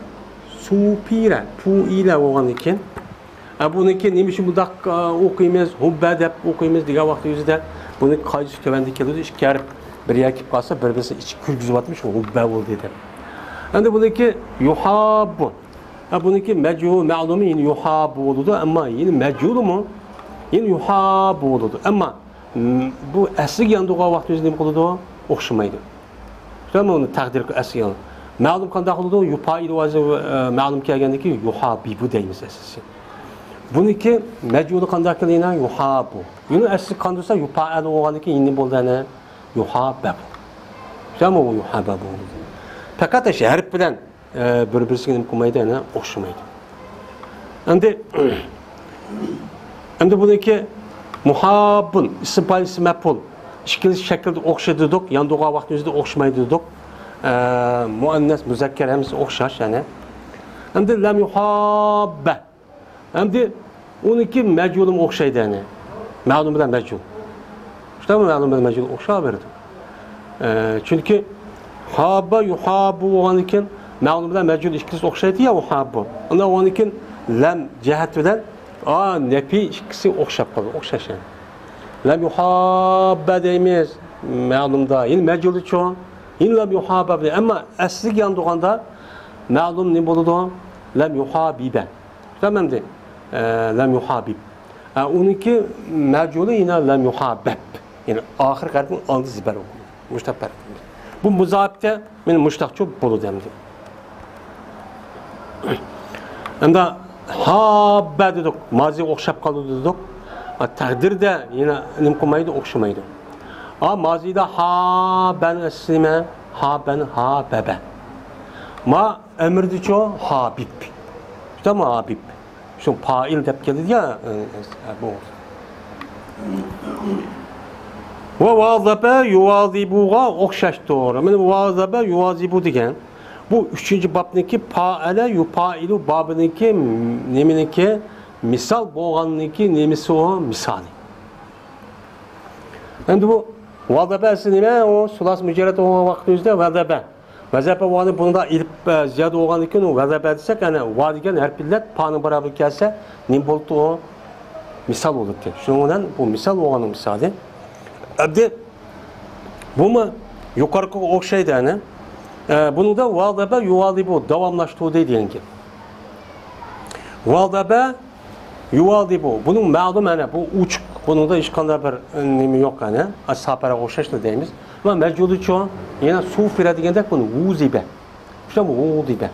سۇپىرە. پۇئىلە بولغاندىن كېيىن. ئە، بۇنىڭكى نېمە ئۈچۈن بۇنداق، ئە، ئوقۇيمىز، ھۇببە دەپ ئوقۇيمىز دېگەن ۋاقتى ئۆزىدە بۇنىڭ قائىدىسى تۆۋەندە كېلىدۇ. ئىككى ھەرپ بىر يەرگە كېلىپ قالسا، بىر-بىرسىنى ئىچى كىرگۈزۈۋاتمىش، ھۇببە بولدى دەپ. ئەمدى بۇنىڭكى يۇھاببۇ. ھە، بۇنىڭكى مەجھۇل مەلۇمى يەنە يۇھاببۇ بولىدۇ، ئەمما يەنە مەجھۇلمۇ يەنە يۇھاببۇ بولىدۇ. ئەمما، م، بۇ ئەسلىگە ياندۇرغان ۋاقتى ئۆزى نېمە قىلىدۇ؟ ئوخشىمايدۇ. شۇنداقمۇ ئۇنى تەقدىر ئەسلىگە ياندۇر. مەلۇم قانداق قىلىدۇ؟ يۇپائىلۇ ۋە، ئە، مەلۇم كەلگەندىن كېيىن يۇھابىبۇ دەيمىز ئەسلىسى. بۇنىڭكى مەجھۇلى قانداق كېلىدۇ؟ يۇھاببۇ. يەنە ئەسلى قاندۇرسا يۇپائەلۇ بولغاندىن كېيىن يەنە بولدى، ئەنە يۇھاببەبۇ. شۇنداقمۇ يۇھاببەبۇ. پەقەت ئاشۇ ھەرپ بىلەن ئە، بىر-بىرسىگە نېمە قىلمايدۇ، يەنە ئوخشىمايدۇ. ئەمدى، ئەمدى بۇنىڭكى مۇھاببۇن، ئىسىم پائىل، ئىسىم مەپئۇل. ئىككىلىسى شەكىلدە ئوخشايدۇ دېدۇق، ياندۇرغان ۋاقتىمىزدا ئوخشىمايدۇ دېدۇق. ئە، مۇئەننەس، مۇزەككەر ھەممىسى ئوخشاش، يەنى. ئەمدى لەم يۇھاببە. ئەمدى ئۇنىڭكى مەجھۇلىمۇ ئوخشايدۇ، يەنى. مەلۇم بىلەن مەجھۇل. شۇنداقمۇ؟ مەلۇم بىلەن مەجھۇل ئوخشاپ بېرىدۇ. ئە، چۈنكى ھاببە، يۇھاببۇ بولغاندىن كېيىن مەلۇم بىلەن مەجھۇل ئىككىلىسى ئوخشايدۇ يا، يۇھاببۇ. ئۇنداق بولغاندىن كېيىن لەم جەھەت بىلەن، ئا، نەپى ئىككىسى ئوخشاپ قالىدۇ، ئوخشاش يەنى. لەم يۇھاببە دەيمىز، مەلۇمدا. يەنە مەجھۇلىچۇ؟ يەنە لەم يۇھاببە. ئەمما ئەسلىگە ياندۇرغاندا مەلۇم نېمە بولىدۇ؟ لەم يۇھاببە. تامامدى. ئە، لەم يۇھابب. ئە، ئۇنىڭكى مەجھۇلى يەنە لەم يۇھابب. يەنى ئاخىرقى ھەرپنىڭ ئالدى زىبەر بولىدۇ. مۇشتاق پەرق. بۇ مۇزاپتە مېنى مۇشتاقچۇ بولىدۇ ئەمدى. ئەمدى ھاببە دېدۇق. مازىغا ئوخشاپ قالىدۇ دېدۇق. ئا، تەقدىردە يەنە نېمە قىلمايدۇ، ئوخشىمايدۇ. ئا، مازىدا ھاببەنى ئەسلى نېمە؟ ھاببەنى ھاببە. ما ئەمىردىچۇ؟ ھابب. شۇنداقمۇ؟ ھابب. شۇ پائىل دەپ كېلىدۇ يا، ئە، ئە، بۇ. ۋە ۋازەبە يۇۋازىبۇغا ئوخشاشتۇر. مانا ۋازەبە يۇۋازىبۇ دېگەن بۇ ئۈچىنچى بابنىڭكى پائەلە يۇپائىلۇ بابىنىڭكى نېمىنىڭكى مىسال بولغاننىڭكى نېمىسى ئۇ؟ مىسالى. ئەمدى بۇ ۋازەبە ئەسلى نېمە؟ ئۇ سۇلاسىي مۇجەررەد بولغان ۋاقىتنىڭ ئۆزىدە ۋازەبە. ۋەزەپە ۋانى بۇندا ئېلىپ، ئە، زىيادە بولغاندىن كېيىن ۋەزەپە دېسەك، ئەنە ۋا دېگەن ھەرپ ئىللەت پانىڭ باراۋىرىگە كەلسە نېمە بولىدۇ ئۇ؟ مىسال بولىدۇ. شۇنىڭ بىلەن بۇ مىسال بولغاننىڭ مىسالى. ئەمدى بۇمۇ يۇقىرىقىغا ئوخشايدۇ ئەنە. ئە، بۇنىڭدا ۋازەبە يۇۋازىبۇ داۋاملاشتۇردى دېگەن گەپ. ۋازەبە يۇۋازىبۇ. بۇنىڭ مەلۇم ئەنە، بۇ ئوچۇق. بۇنىڭدا ھېچقانداق بىر، ئە، نېمە يوق ئەنە. ئە، ساپەرە ئوخشاشلا دەيمىز. ۋە مەجھۇلىچۇ؟ يەنە سۇفىرە دېگەندەك بۇنى ۋۇزىبە. شۇ ۋۇزىبە.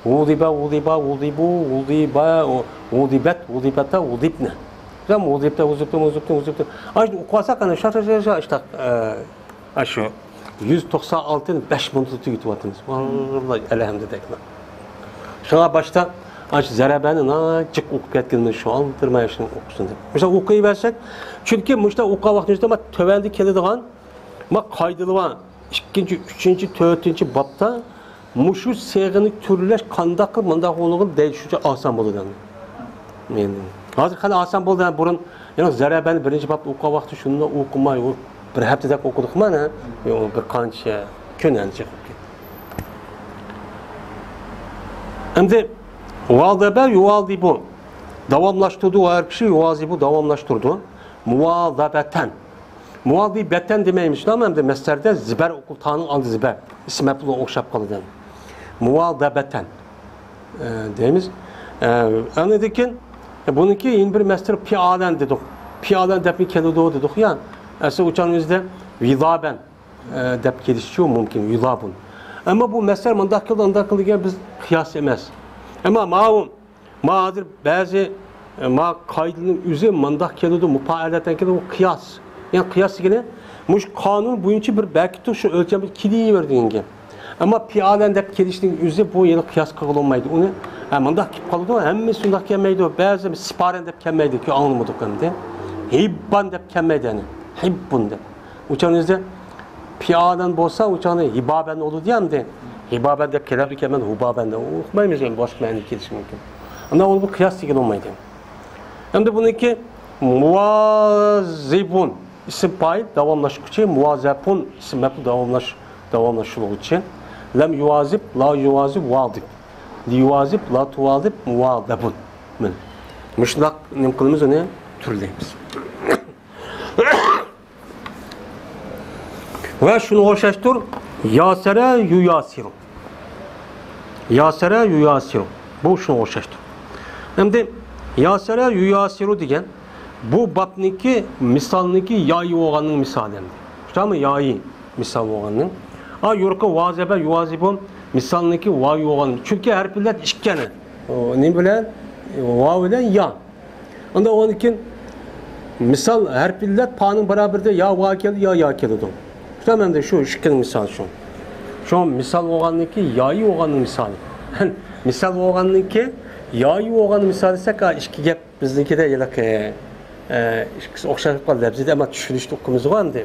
ۋۇزىبە، ۋۇزىبا، ۋۇزىبۇ، ۋۇزىبە، ۋۇزىبەت، ۋۇزىبەتە، ۋۇزىبنە. شۇ ۋۇزىبتە، ۋۇزىبتۇ، ۋۇزىبتۇ، ۋۇزىبتۇ. ئاشۇ ئوقۇۋالساق ئەنە شا، شا، شا، شا، ئىشتە، ئە، ئاشۇ يۈز توقسان ئالتىنى بەش مىنۇتتا تۈگىتىۋاتىمىز. ۋاللاھى ئەلھەمدۇلىللاھ. شۇڭا باشتا ئاشۇ زەرەبەنى ناھايىتى جىق ئوقۇپ كەتكىنىمىز شۇ، ئالدىرماي شۇنى ئوقۇسۇن دەپ. مۇشۇنداق ئوقۇيۋەرسەك، چۈنكى مۇشۇنداق ئوقۇغان ۋاقتىمىزدا مانا تۆۋەندە كېلىدىغان، مانا قايدىلار بار. ئىككىنچى، ئۈچىنچى، تۆتىنچى بابتا مۇشۇ سىيغىنى تۈرلەش قانداق قىلىپ مۇنداق بولغىلى دەيدۇ، شۇنچە ئاسان بولىدۇ ئەمدى. ئەمدى ھازىر خېلى ئاسان بولدى، بۇرۇن يەنى زەرەبەنى بىرىنچى بابتا ئوقۇغان ۋاقتى شۇنداق ئوقۇماي، ئۇ بىر ھەپتىدەك ئوقۇدۇق مانا، يو، بىر قانچە كۈن ئەنچە قىلىپ كەتتى. ئەمدى ۋازەبە يۇۋازىبۇ داۋاملاشتۇردى، ھەر كىشى يۇۋازىبۇ داۋاملاشتۇردى. مۇۋازەبەتەن. مۇۋازىبەتەن دېمەيمىز، شۇنداقمۇ؟ ئەمدى مەسدەردە زىبەر ئوقۇل، تانىڭ ئالدى زىبەر. ئىسمى مەپئۇلغا ئوخشاپ قالىدۇ. مۇۋازەبەتەن، ئە، دەيمىز. ئە، ئاندىن كېيىن، ئە، بۇنىڭكى يەنە بىر مەسدەر پىئالەن دېدۇق. پىئالەن دەپمۇ كېلىدۇ دېدۇق يا. ئەسلى ئۇچان ئۆزىدە ۋىزابەن، ئە، دەپ كېلىشىچۇ مۇمكىن، ۋىزابۇن. ئەمما بۇ مەسدەر مۇنداق كېلىدۇ، ئانداق كېلىدۇ دېگەن بىز قىياس ئەمەس. ئەمما ماۋۇ ما ھازىر بەزى، ئە، ما قائىدىنىڭ ئۆزى مۇنداق كېلىدۇ، مۇپائەلەتەن كېلىدۇ، ئۇ قىياس. يەنى قىياس دېگىنى، مۇشۇ قانۇن بويىچە بىر بەركىتتۇق، شۇ ئۆلچەمدە كېلىۋېرىدۇ دېگەن گەپ. ئەمما پىئالەن دەپ كېلىشنىڭ ئۆزى بۇ يەنە قىياس قىلغىلى بولمايدۇ. ئۇنى، ھە، مۇنداق كېلىپ قالىدۇ، ھەممىسى شۇنداق كەلمەيدۇ، بەزى سىپارەن دەپ كەلمەيدۇ، كېيىن ئاڭلىمىدۇق ئەمدى. ھىببان دەپ كەلمەيدۇ، يەنى ھىببۇن دەپ. ئۇ چاغنىڭ ئۆزىدە پىئالەن بولسا، ئۇ چاغنى ھىبابەن بولىدۇ ئەمدى. ھىبابەن دەپ كېلەر ئىكەن، مەن ھۇبابەن دەپ ئوقۇمايمىز، ئەمدى باشقا مەنىگە كېلىشى مۇمكىن. ئاندىن ئۇ بۇ قىياس دېگىلى بولمايدۇ. ئەمدى بۇنىڭكى مۇۋازىبۇن ئىسىم پائىل، داۋاملاشقۇچى، مۇۋازەپۇن ئىسىم مەپئۇل، داۋاملاش، داۋاملاشتۇرغۇچى. لەم يۇۋازىب، لا يۇۋازىب، ۋازىب. لىيۇۋازىب، لا تۇۋازىب، مۇۋازەبۇن. مانا مۇشۇنداق نېمە قىلىمىز، ئۇنى تۈرلەيمىز. ۋە شۇنىڭغا ئوخشاشتۇر، ياسەرە يۇياسىرۇ. ياسەرە يۇياسىرۇ. بۇ شۇنىڭغا ئوخشاشتۇر. ئەمدى ياسەرە يۇياسىرۇ دېگەن بۇ بابنىڭكى مىسالنىڭكى يايى بولغاننىڭ مىسالى ئەمدى. شۇنداقمۇ؟ يايى مىسال بولغاننىڭ. ئا، يۇرقى ۋازەبە يۇۋازىبۇ مىسالنىڭكى ۋاۋى بولغان. چۈنكى ھەرپىللەت ئىككى يەنە. ئۇ نېمە بىلەن؟ ۋاۋ بىلەن يا. ئاندىن ئۇنىڭدىن كېيىن مىسال ھەرپىللەت پانىڭ بارابىرىدە يا ۋا كېلىدۇ، يا يا كېلىدۇ. شۇنداق ئەمدى شۇ ئىككىنىڭ مىسالى شۇ. شۇ مىسال بولغاندىن كېيىن يايى بولغاننىڭ مىسالى. مىسال بولغاندىن كېيىن يايى بولغان مىسال دېسەك، ئا، ئىككى گەپ بىزنىڭكىدە ھېلىقى، ئە، ئىككىسى ئوخشاش قالدى لەپزىدە، ئەمما چۈشىنىشتە ئوقۇيمىزغۇ ئەمدى.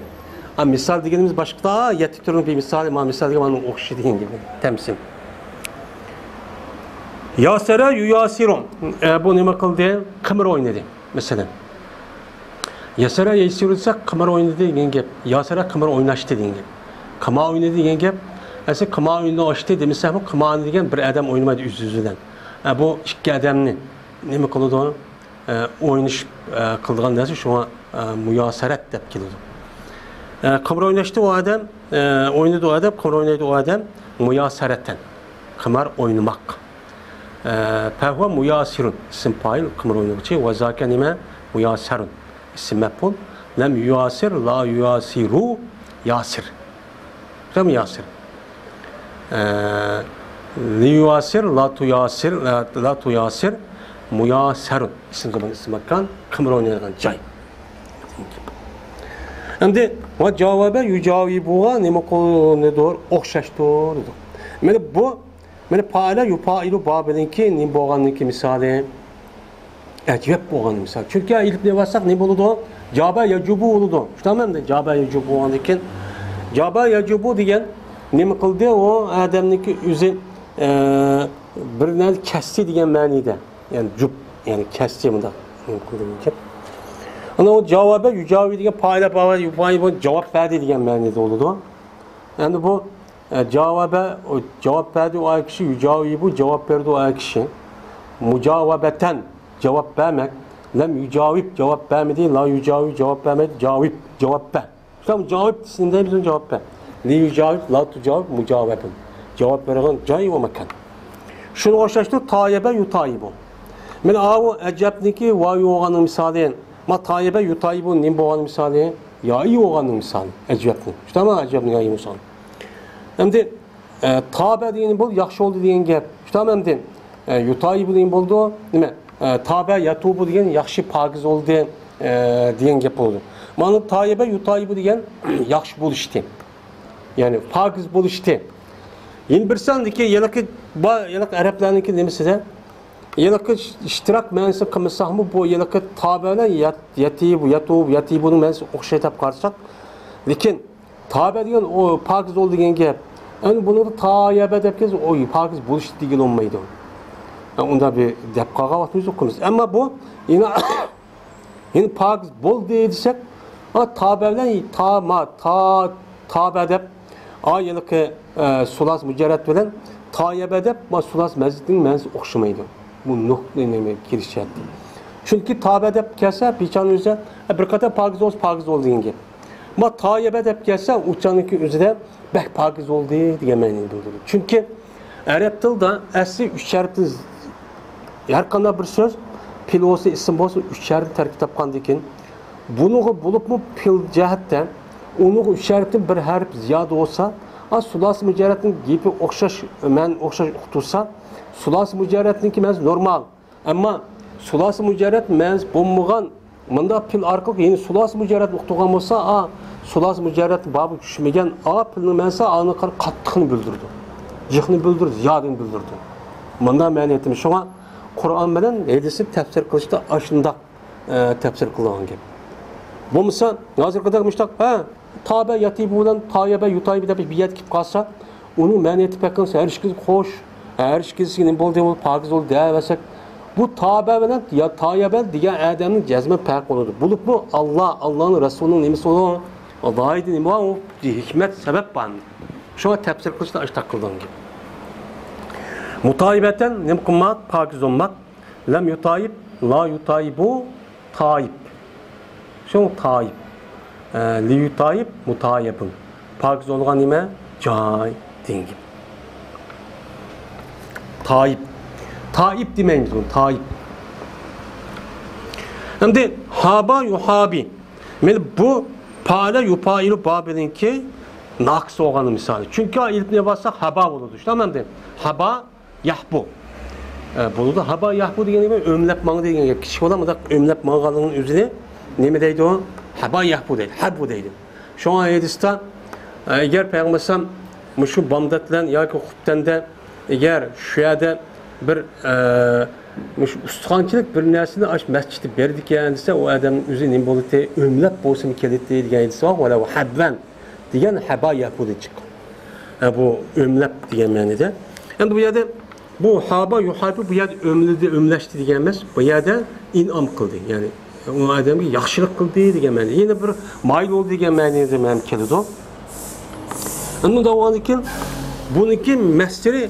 ئا، مىسال دېگىنىمىز باشقا، يەتتە تۈرنىڭ بىر مىسالى، مانا مىسال دېگەن مانا ئوخشىشى دېگەن گېپى. تەمسىل. ياسەرە يۇياسىرۇ. ئە، بۇ نېمە قىلدى؟ قىمار ئوينىدى، مەسىلەن. ياسەرە يەيسىرۇ دېسەك، قىمار ئوينىدى دېگەن گەپ. ياسەرە قىمار ئويناشتى دېگەن گەپ. قىمار ئوينىدى دېگەن گەپ. ئەسلى قىمار ئويناشتى دېمىسەكمۇ، قىمارنى دېگەن بىر ئادەم ئوينىمايدۇ ئۆز-ئۆزى بىلەن. ئە، بۇ ئىككى ئادەمنى نېمە قىلىدۇ؟ ئە، ئوينىشىپ، ئە، قىلىدىغان نەرسە، شۇڭا، ئە، مۇياسەرەت دەپ كېلىدۇ. ئە، قىمار ئويناشتى ئۇ ئادەم، ئە، ئوينىدى ئۇ ئادەم، قىمار ئوينايدۇ ئۇ ئادەم، مۇياسەرەتەن. قىمار ئوينىماق. ئە، فەھۇۋە مۇياسىرۇن، ئىسىم پائىل، قىمار ئوينىغۇچى، ۋە زاكە نېمە؟ مۇياسەرۇن، ئىسىم مەپئۇل. لەم يۇياسىر، لا يۇياسىرۇ، ياسىر. شۇنداقمۇ؟ ياسىر. ئە، لىيۇياسىر، لا تۇياسىر، لا، لا تۇياسىر، مۇياسەرۇن. ئىسىم زامان، ئىسىم ماكان، قىمار ئوينايدىغان جاي. ئەمدى ۋە جاۋابە يۇجاۋىبۇغا نېمە قىلىنىدۇ؟ ئوخشاشتۇر دېدۇق. مانا بۇ، مانا پائىلە يۇپائىلۇ بابىنىڭكى نېمە بولغاننىڭكى مىسالى. ئەجۋەب بولغان مىسال. چۈنكى ئېلىپنى باسساق نېمە بولىدۇ؟ جابا ياجۇبۇ بولىدۇ. شۇنداقمۇ ئەمدى؟ جابا ياجۇبۇ بولغاندىن كېيىن، جابا ياجۇبۇ دېگەن نېمە قىلدى؟ ئۇ ئادەمنىڭكى ئۆزى، ئە، بىر نەرسە كەستى دېگەن مەنىدە. يەنى جۇپ، يەنى كەستى مۇنداق نېمە قىلدى دېگەن گەپ. ئانا ئۇ جاۋابە يۇجاۋى دېگەن پائىلە بابا يۇپائىلۇ جاۋاب بەردى دېگەن مەنىدە بولىدۇ. ئەمدى بۇ، ئە، جاۋابە، ئۇ جاۋاب بەردى ئۇ ئەر كىشى، يۇجاۋىبۇ جاۋاب بەردى ئۇ ئەر كىشى. مۇجاۋەبەتەن جاۋاب بەرمەك. لەم يۇجاۋىب جاۋاب بەرمىدى، لا يۇجاۋىب جاۋاب بەرمەيدۇ، جاۋىب جاۋاب بەر. شۇنداق جاۋىب دېسىندە بىز جاۋاب بەر. لى يۇجاۋىب، لا تۇجاۋىب، مۇجاۋەبۇن. جاۋاب بېرىدىغان جاي ۋە ماكان. شۇنىڭغا ئوخشاشتۇر، تايەبە يۇتايىبۇ. مانا ئاۋۇ ئەجەبنىڭكى ۋاۋى بولغاننىڭ مىسالى. ما تايەبە يۇتايىبۇ نېمە بولغاننىڭ مىسالى؟ يائى بولغاننىڭ مىسالى. ئەجەبنىڭ. شۇنداقمۇ؟ ئەجەبنىڭ يائى مىسالى. ئەمدى ئە، تابە دېگەن بولدى، ياخشى بولدى دېگەن گەپ. شۇنداقمۇ ئەمدى؟ ئە، يۇتايىبۇ دېگەن بولدى، نېمە؟ ئە، تابە ياتۇبۇ دېگەن ياخشى، پاكىز بولدى، ئە، دېگەن گەپ بولدى. مانا تايەبە يۇتايىبۇ دېگەن ياخشى بولۇشتى. يەنى پاكىز بولۇشتى. يەنە بىر ساندىكى ھېلىقى با-، ھېلىقى ئەرەبلەرنىڭكى نېمىسىدە؟ ھېلىقى ئىشتىراك مەنىسى قىلمىساقمۇ، بۇ ھېلىقى تابە بىلەن يات-، ياتىبۇ، ياتۇبۇ، ياتىبۇنىڭ مەنىسى ئوخشاش دەپ قارىساق، لېكىن تابە دېگەن ئۇ پاكىز بول دېگەن گەپ. ئەمدى بۇنىڭدا تايەبە دەپ كەلسە، ئۇ پاكىز بولۇشتى دېگىلى بولمايدۇ. ئە، ئۇنداق بىر دەپ قالغان ۋاقتىمىز يوق قىلىمىز. ئەمما بۇ يەنە، يەنە پاكىز بولدى دېسەك، ئا، تابە بىلەن تا، ما، تا، تابە دەپ، ئا، ھېلىقى، ئە، سۇلاس مۇجەررەت بىلەن تايەبە دەپ، ما، سۇلاس مەزىدنىڭ مەنىسى ئوخشىمايدۇ. بۇ نۇقتىنى كېلىشەتتى. چۈنكى تابە دەپ كەلسە، بىچارىنىڭ ئۆزى، ئە، بىر قېتىم پاكىز بولسا، پاكىز بولدى دېگەن گەپ. ما تايەبە دەپ كەلسە، ئۇچانىڭكى ئۆزىدە بەك پاكىز بولدى دېگەن مەنىنى بىلدۈرىدۇ. چۈنكى ئەرەب تىلىدا ئەسلى ئۈچ ھەرپتىن، ھەر قانداق بىر سۆز، پېئىل بولسۇن، ئىسىم بولسۇن، ئۈچ ھەرپتىن تەركىب تاپقاندىكىن، بۇنىڭغا بولۇپمۇ پېئىل جەھەتتە ئۇنىڭغا ئۈچ ھەرپتىن بىر ھەرپ زىيادە بولسا، ئا، سۇلاسى مۇجەررەتنىڭ گېپى ئوخشاش، مەن ئوخشاش ئۇقتۇرسا، سۇلاسى مۇجەررەتنىڭكى مەنىسى نورمال. ئەمما سۇلاسى مۇجەررەت مەنىسى بولمىغان مۇنداق پېئىل ئارقىلىق يەنە سۇلاسى مۇجەررەتنى ئۇقتۇرغان بولسا، ئا، سۇلاسى مۇجەررەتنىڭ بابىغا چۈشمىگەن ئا پېئىلنىڭ مەنىسى ئانىڭ قاتتىقىنى بىلدۈرىدۇ. جىقنى بىلدۈرىدۇ، زىيادىنى بىلدۈرىدۇ. مۇنداق مەنە ئېيتىمىز. شۇڭا قۇرئان بىلەن ھەدىسنى تەپسىر قىلىشتا ئاشۇنداق، ئە، تەپسىر قىلىدىغان گەپ. بولمىسا، ھازىرقىدەك مۇشتاق، ھە، تابە ياتىبۇ بىلەن تايەبە يۇتايىبۇ دەپ بىر يەردە كېلىپ قالسا، ئۇنىڭ مەنىيىتى پەقەت ھەر ئىككىسى خوش، ھەر ئىككىسى نېمە بولدى، ئۇ پاكىز بولدى دەۋەرسەك، بۇ تابە بىلەن يا تايەبە دېگەن ئادەمنىڭ جەزمەن پەرقى بولىدۇ. بولۇپمۇ ئاللا، ئاللانىڭ رەسۇلىنىڭ نېمىسى بولىدۇ؟ ئالاھىدە نېمە بار؟ ئۇ ھېكمەت، سەۋەب بار. شۇڭا تەپسىر قىلىشتا ئاشتاق قىلىدىغان گەپ. مۇتايىبەتەن نېمە قىلماق؟ پاكىز بولماق. لەم يۇتايىب، لا يۇتايىبۇ، تايىب. شۇ تايىب. ئە، لىيۇتايىب، مۇتايىبۇن. پاكىز بولغان نېمە؟ جاي دېگەن گەپ. تايىب. تائىب دېمەيمىز بۇنى، تايىب. ئەمدى ھابا يۇھابى. مانا بۇ پائىلە يۇپائىلۇ بابىنىڭكى ناقىس بولغان مىسالى. چۈنكى ئېلىپنى باسساق ھابا بولىدۇ. شۇنداقمۇ ئەمدى؟ ھابا يەھبۇ. ئە، بولىدۇ. ھابا يەھبۇ دېگەن نېمە؟ ئۆمىلەپ ماڭدى دېگەن گەپ. كىچىك بالا مۇنداق ئۆمىلەپ ماڭغانلىقىنىڭ ئۆزىنى نېمە دەيدۇ؟ ھابا يەھبۇ دەيدۇ. ھەبۇ دەيدۇ. شۇڭا ھەدىستە، ئە، ئەگەر پەيغەمبەر ئەلەيھىسسالام مۇشۇ بامداتلان ياكى خۇپتەندە، ئەگەر شۇ يەردە بىر، ئە، مۇشۇ ئۇستىخانچىلىق بىر نەرسىنى ئاش مەسچىتتە بېرىدىكەن دېسە، ئۇ ئادەمنىڭ ئۆزى نېمە بولىدى؟ ئۆمىلەپ بولسىمۇ كېلىدى دېگەن ھەدىس بار. ۋەلەۋ ھەبۋەن دېگەن ھابا يەھبۇدىن چىققان. ئە، بۇ ئۆمىلەپ دېگەن مەنىدە. ئەمدى بۇ يەردە بۇ ھابا يۇھابى بۇ يەردە ئۆملىدى، ئۆملەشتى دېگەن ئەمەس. بۇ يەردە ئىنئام قىلدى. يەنى ئۇ ئادەمگە ياخشىلىق قىلدى دېگەن مەنىدە. يەنە بىر مايىل بولدى دېگەن مەنىدە ھەم كېلىدۇ. ئەمدى دەۋالىكىن بۇنىڭكى مەسدىرى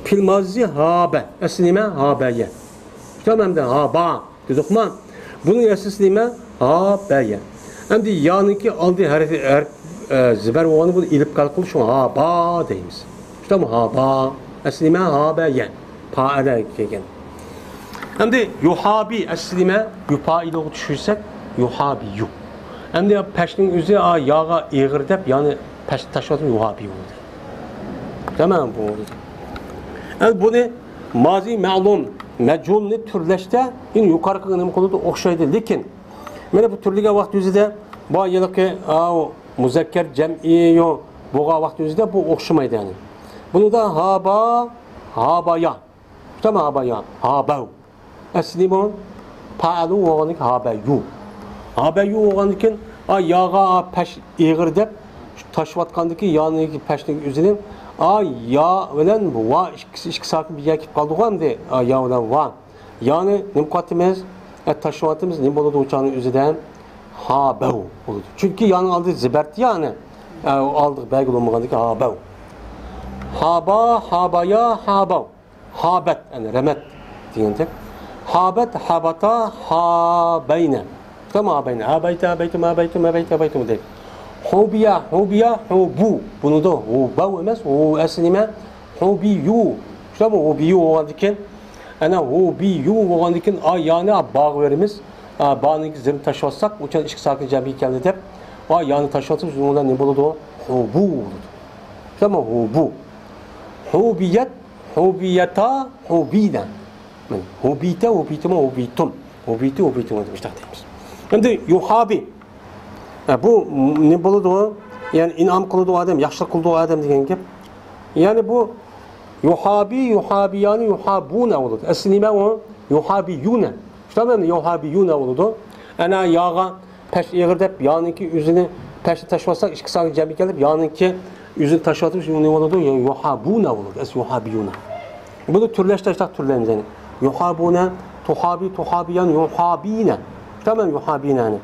پىلمازى ھابە. ئەسلى نېمە؟ ھابەيە. تامامدا ھابا دېدۇقما؟ بۇنىڭ ئەسلىسى نېمە؟ ھابەيە. ئەمدى يانىڭكى ئالدى ھەرپى، ھەرپ، ئە، زىبەر بولغاندا بۇنى ئېلىپ قالقىلى، شۇڭا ھابا دەيمىز. شۇنداقمۇ؟ ھابا. ئەسلى نېمە؟ ھابەيە. پائىلە كەلگەن. ئەمدى يۇھابى ئەسلى نېمە؟ يۇپائىلۇغا چۈشۈرسەك، يۇھابىيۇ. ئەمدى پەشنىڭ ئۆزى، ئا، ياغا ئېغىر دەپ، يانى پەشنى تاشلىۋاتىمىز، يۇھابىيۇ بولدى. تامام بولدى. ئەمدى بۇنى مازى مەلۇم، مەجھۇلنى تۈرلەشتە يەنە يۇقىرىقىغا نېمە قىلىدۇ؟ ئوخشايدۇ. لېكىن مانا بۇ تۈرلىگەن ۋاقىت يۈزىدە بۇ ھېلىقى، ئاۋۇ مۇزەككەر جەمئىي بولغان ۋاقىت يۈزىدە بۇ ئوخشىمايدۇ يەنى. بۇنىدا ھابا، ھابايا. تامام، ھابايا، ھاباۋ. ئەسلى بۇ پائىلۇ بولغاندىكىن ھابەيۇ. ھابەيۇ بولغاندىكىن، ئا، ياغا، ئا، پەش ئېغىر دەپ تاشلىۋاتقاندىكىن يانىكى پەشنىڭ ئۆزىنى، ئا، يا بىلەن ۋا ئىككىسى ئىككى ساكىن بىر يەرگە كېلىپ قالدىغۇ ئەمدى. ئا، يا بىلەن ۋا. يانى نېمە قىلىۋاتىمىز؟ ئە، تاشلىۋاتىمىز. نېمە بولىدۇ ئۇ چاغنىڭ ئۆزىدە؟ ھابەۋ بولىدۇ. چۈنكى يانىڭ ئالدى زىبەرتى يانى. ئە، ئالدىغا بەلگىلى بولمىغاندىكىن ھابەۋ. ھابا، ھابايا، ھاباۋ. ھابەت، يەنى رەمەت دېگەندەك. ھابەت، ھاباتا، ھابەينە. تامام، ھابەينە. ھابەيتە، ھابەيتۇم، ھابەيتۇم، ھابەيتە، ھابەيتۇم دەيدۇ. ھۇبىيا، ھۇبىيا، ھۇبۇ. بۇنىدا ھۇبەۋ ئەمەس، ھۇ ئەسلى نېمە؟ ھۇبىيۇ. شۇنداقمۇ؟ ھۇبىيۇ بولغاندىكىن، ئەنە ھۇبىيۇ بولغاندىكىن، ئا، يانى، ئا، باغا بېرىمىز. ئا، بانىڭكى زىرنى تاشلىۋاتساق، ئۇ چاغ ئىككى ساكىن جەمئىي كەلدى دەپ، ئا، يانى تاشلىۋاتسىمىز، بۇنىڭ بىلەن نېمە بولىدۇ؟ ھۇبۇ بولىدۇ. شۇنداقمۇ؟ ھۇبۇ. ھۇبىيەت، ھۇبىيەتا، ھۇبىينە. مانا، ھۇبىيتە، ھۇبىيتۇما، ھۇبىيتۇم. ھۇبىيتۇ، ھۇبىيتۇما دەپ مۇشۇنداق دەيمىز. ئەمدى يۇھابى. ئە، بۇ نېمە بولىدۇ؟ يەنى ئىنئام قىلىدۇ ئادەم، ياخشىلىق قىلىدۇ ئادەم دېگەن گەپ. يەنى بۇ يۇھابى، يۇھابىيانى، يۇھابۇنە بولىدۇ. ئەسلى نېمە ئۇ؟ يۇھابىيۇنە. شۇنداقمۇ؟ يۇھابىيۇنە بولىدۇ. ئەنە ياغا پەش ئېغىر دەپ، يانىڭكى ئۆزىنى پەشنى تاشلىۋاتساق، ئىككى ساكىن جەمئىي كەلدى، يانىڭكى ئۆزىنى تاشلىۋاتىمىز، نېمە بولىدۇ؟ يۇھابۇنە بولىدۇ. ئەس يۇھابىيۇنە. بۇنى تۈرلەشتە ئاشتاق تۈرلەيمىز، يەنى. يۇھابۇنە، تۇھابى، تۇھابىيان، يۇھابىينە. تامام، يۇھابىينەنى.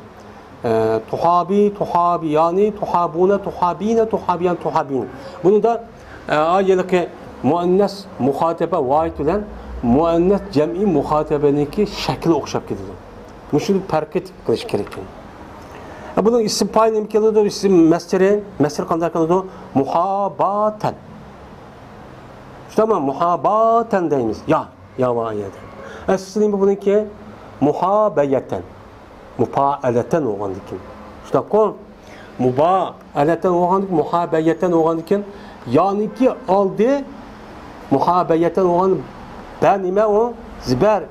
ئە، تۇھابى، تۇھابىيانى، تۇھابۇنە، تۇھابىينە، تۇھابىيان، تۇھابىينە. بۇنىڭدا، ئە، ھېلىقى مۇئەننەس مۇخاتەبە ۋاھىد بىلەن مۇئەننەس جەمئىي مۇخاتەبىنىڭكى شەكلى ئوخشاپ كېتىدۇ. مۇشۇنى پەرق قىلىش كېرەك. ئە، بۇنىڭ ئىسىم پايىلى نېمە كېلىدۇ؟ ئىسىم مەسدىرى، مەسدىرى قانداق كېلىدۇ؟ مۇھاباتەن. شۇنداقمۇ؟ مۇھاباتەن دەيمىز. يا، يا ۋا يەدە. ئەسلى نېمە بۇنىڭكى؟ مۇھابەيەتەن. مۇپائەلەتەن بولغاندىكىن. شۇنداققۇ؟ مۇبائەلەتەن بولغاندىكىن، مۇھابەيەتەن بولغاندىكىن، يانىكى ئالدى مۇھابەيەتەن بولغان بە نېمە ئۇ؟ زىبەر.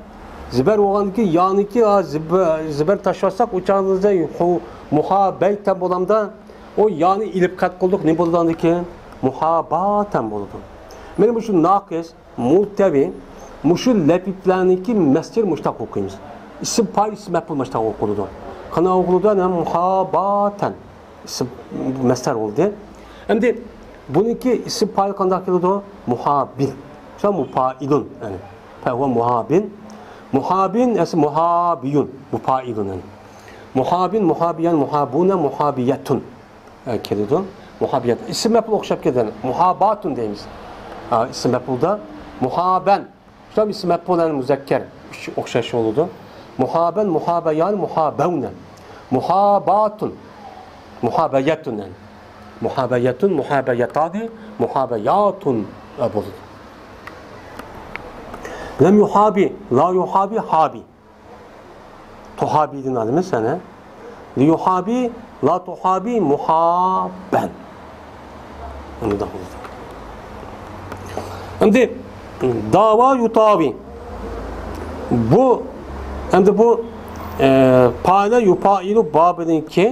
زىبەر بولغاندىكىن، يانىكى، ھا، زىب-، زىبەر تاشلىساق، ئۇ چاغدا خۇ-، مۇھابەيتەن بولامدا، ئۇ يانى ئېلىپ قەت قىلدۇق، نېمە بولىدۇ ئاندىن كېيىن؟ مۇھاباتەن بولىدۇ. مانا مۇشۇ ناقىس، مۇلتەۋى، مۇشۇ لەپىپلەرنىڭكى مەسدىرى مۇشتاق ئوقۇيمىز. ئىسىم پايىل، ئىسىم مەپئۇل مۇشتاق ئوقۇلىدۇ. قانداق بولىدۇ؟ يەنە مۇھاباتەن. ئىسىم مەسدەر بولدى. ئەمدى بۇنىڭكى ئىسىم پائىل قانداق كېلىدۇ؟ مۇھابىن. شۇ مۇپائىلۇن. يەنى فەھۇۋە مۇھابىن. مۇھابىن، ئەسلى مۇھابىيۇن. مۇپائىلۇن. يەنى مۇھابىن، مۇھابىيەن، مۇھابۇنە، مۇھابىيەتۇن. ئە، كېلىدۇ. مۇھابىيەت. ئىسىم مەپئۇل ئوخشاپ كېتىدۇ. مۇھاباتۇن دەيمىز. ئە، ئىسىم مەپئۇلدا مۇھابەن. شۇنداق ئىسىم مەپئۇل، يەنى مۇزەككەر. ئۈچ ئوخشاش بولىدۇ. مۇھابەن، مۇھابەيان، مۇھابەۋنە. مۇھاباتۇن. مۇھابەيەتۇن، يەنى. مۇھابەيەتۇن، مۇھابەيەتانى، مۇھابەياتۇن، ئە، بولىدۇ. لەم يۇھابى، لا يۇھابى، ھابى. تۇھابىدىن ئالىمىز، يەنى. لىيۇھابى، لا تۇھابى، مۇھابەن. ئەمدى داۋا يۇداۋى. بۇ، ئەمدى بۇ، ئە، پائىلە يۇپائىلۇ بابىنىڭكى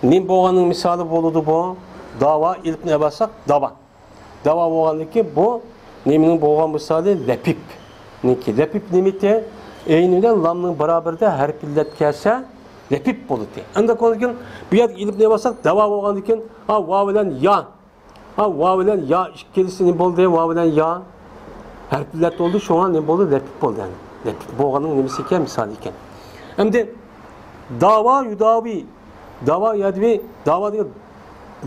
نېمە بولغاننىڭ مىسالى بولىدۇ بۇ؟ داۋا، ئېلىپنى ئەۋەتسەك، داۋا. داۋا بولغاندىكىن بۇ نېمىنىڭ بولغان مىسالى؟ لەپىپنىڭكى. لەپىپ نېمىتى؟ ئەينى بىلەن لامنىڭ بارابىرىدە ھەرپىي ئىللەت كەلسە، لەپىپ بولىدۇ. ئەمدى كۆرگىن، بۇ يەردە ئېلىپنى ئەۋەتسەك، داۋا بولغاندىكىن، ھا، ۋا بىلەن يا. ھا، ۋا بىلەن يا ئىككىلىسى نېمە بولدى؟ ۋا بىلەن يا ھەرپىي ئىللەت بولدى، شۇڭا نېمە بولدى؟ لەپىپ بولدى. يەنى لەپىپ بولغاننىڭ نېمىسى ئىكەن؟ مىسالى ئىكەن. ئەمدى داۋا يۇداۋى. داۋا يەدۋى. داۋا دېگەن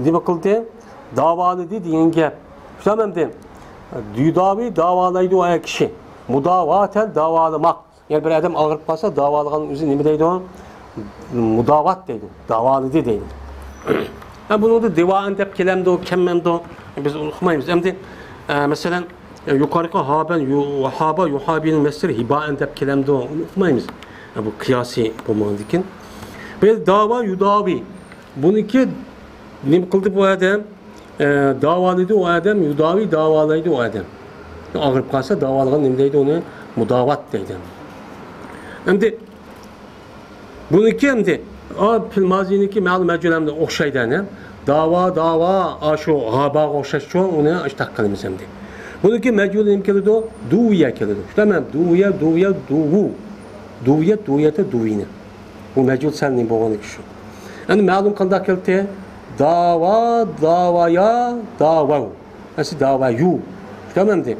نېمە قىلدى؟ داۋالىدى دېگەن گەپ. شۇنداقمۇ ئەمدى؟ يۇداۋى، داۋالايدۇ ئە كىشى. مۇداۋاتەن، داۋالىماق. يەنى بىر ئادەم ئاغرىپ قالسا، داۋالىغان ئۆزى نېمە دەيدۇ؟ مۇداۋات دەيدۇ. داۋالىدى دەيدۇ. ھە، بۇنىڭدا دىۋائەن دەپ كېلەمدۇ، كەلمەمدۇ؟ بىز ئۇنى ئۇقمايمىز. ئەمدى، ئە، مەسىلەن، ئە، يۇقىرىقى ھابەن، يۇ-، ھابا، يۇھابىنىڭ مەسدىرى ھىبائەن دەپ كېلەمدۇ؟ ئۇنى ئۇقمايمىز. ئە، بۇ قىياسىي بولمىغاندىكىن. بۇ يەردە داۋا، يۇداۋى. بۇنىڭكى نېمە قىلدى بۇ ئادەم؟ ئە، داۋالىدى ئۇ ئادەم، يۇداۋى، داۋالايدۇ ئۇ ئادەم. ئاغرىپ قالسا، داۋالىغان نېمە دەيدۇ ئۇنى؟ مۇداۋات دەيدۇ. ئەمدى بۇنىڭكى ئەمدى، ئا، پېئىل مازىنىڭكى مەلۇم مەجھۇل ئەمدى ئوخشايدۇ، ئەنە. داۋا، داۋا، ئا، شۇ ھاباغا ئوخشاشچۇ، ئۇنى ئاشتاق قىلىمىز ئەمدى. بۇنىڭكى مەجھۇلى نېمە كېلىدۇ؟ دۇۋىيە كېلىدۇ. شۇنداقمۇ؟ دۇۋىيە، دۇۋىيە، دۇۋۇ. دۇۋىيە، دۇۋىيەتە، دۇۋىنە. بۇ مەجھۇل سەل نېمە بولغاندىكى شۇ. ئەمدى مەلۇم قانداق كەلدى؟ داۋا، داۋايا، داۋاۋ. ئەسلى داۋايۇ. شۇنداقمۇ ئەمدى؟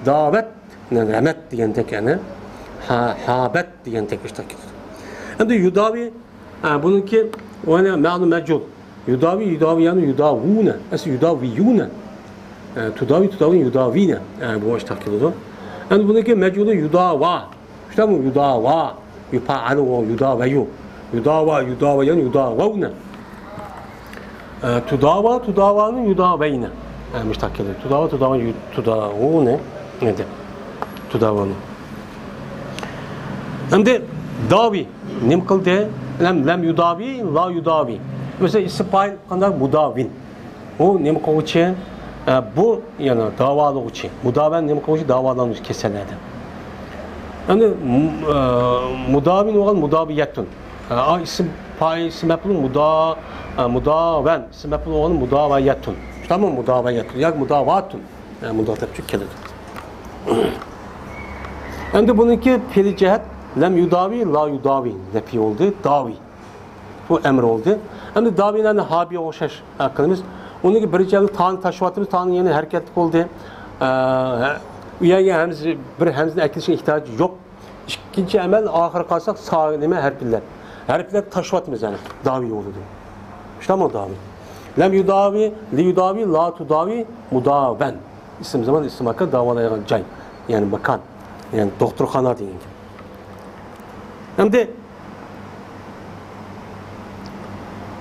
داۋەت، رەمەت دېگەندەك، يەنى ھا-، ھابەت دېگەندەك ئاشتاق كېتىدۇ. ئەمدى يۇداۋى، ئە، بۇنىڭكى، ئۇ يەنە مەلۇم مەجھۇل. يۇداۋى، يۇداۋىيانۇ، يۇداۋۇنە. ئەسلى يۇداۋىيۇنە. ئە، تۇداۋى، تۇداۋى، يۇداۋىنە. ئە، بۇ ئاشتاق كېلىدۇ. ئەمدى بۇنىڭكى مەجھۇلى يۇداۋا. شۇنداقمۇ؟ يۇداۋا. يۇپائەلۇ، يۇداۋەيۇ. يۇداۋا، يۇداۋەيانۇ، يۇداۋەۋنە. ئە، تۇداۋا، تۇداۋانۇ، يۇداۋەينە. ئە، مۇشتاق كېلىدۇ. تۇداۋا، تۇداۋا، يۇ-، تۇداۋۇنە. ئەمدى تۇداۋانۇ. ئەمدى داۋى نېمە قىلدى؟ لەم، لەم يۇداۋى، لا يۇداۋى. مەسىلەن، ئىسىم پائىل قانداق؟ مۇداۋىن. ئۇ نېمە قىلغۇچى؟ ئە، بۇ يەنە داۋالىغۇچى. مۇداۋەن نېمە قىلغۇچى؟ داۋالانغۇچى كېسەللەردە. ئەمدى، م-، ئە، مۇداۋىن بولغان مۇداۋىيەتۇن. ئە، ئا، ئىسىم پائىل، ئىسىم مەپئۇل مۇدا-، ئە، مۇداۋەن. ئىسىم مەپئۇل بولغان مۇداۋەيەتۇن. شۇنداقمۇ؟ مۇداۋەيەتۇن ياكى مۇداۋاتۇن. ئە، مۇنداق دەپ كېلىدۇ. ئەمدى بۇنىڭكى پېئىل جەھەت لەم يۇداۋى، لا يۇداۋى. نەپىي بولدى، داۋى. بۇ ئەمر بولدى. ئەمدى داۋىلەرنى ھابىيغا ئوخشاش، ئە، قىلىمىز. ئۇنىڭكى بىرىنچى ئەمەل تانى تاشلىۋاتىمىز، تانى يەنە ھەرىكەتلىك بولدى. ئە، ئۇ يەرگە ھەمزە، بىر ھەمزىنى ئەكىلىشنىڭ ئېھتىياجى يوق. ئىككىنچى ئەمەل ئاخىرى قالساق سا-، نېمە، ھەرپلەر. ھەرپلەر تاشلىۋاتىمىز يەنە. داۋى بولىدۇ. شۇنداقمۇ داۋى؟ لەم يۇداۋى، لى يۇداۋى، لا تۇداۋى، مۇداۋەن. ئىسىم زامان، ئىسىم ماكان، داۋالايدىغان جاي. يەنى ماكان. يەنى دوختۇرخانا دېگەن گەپ. ئەمدى،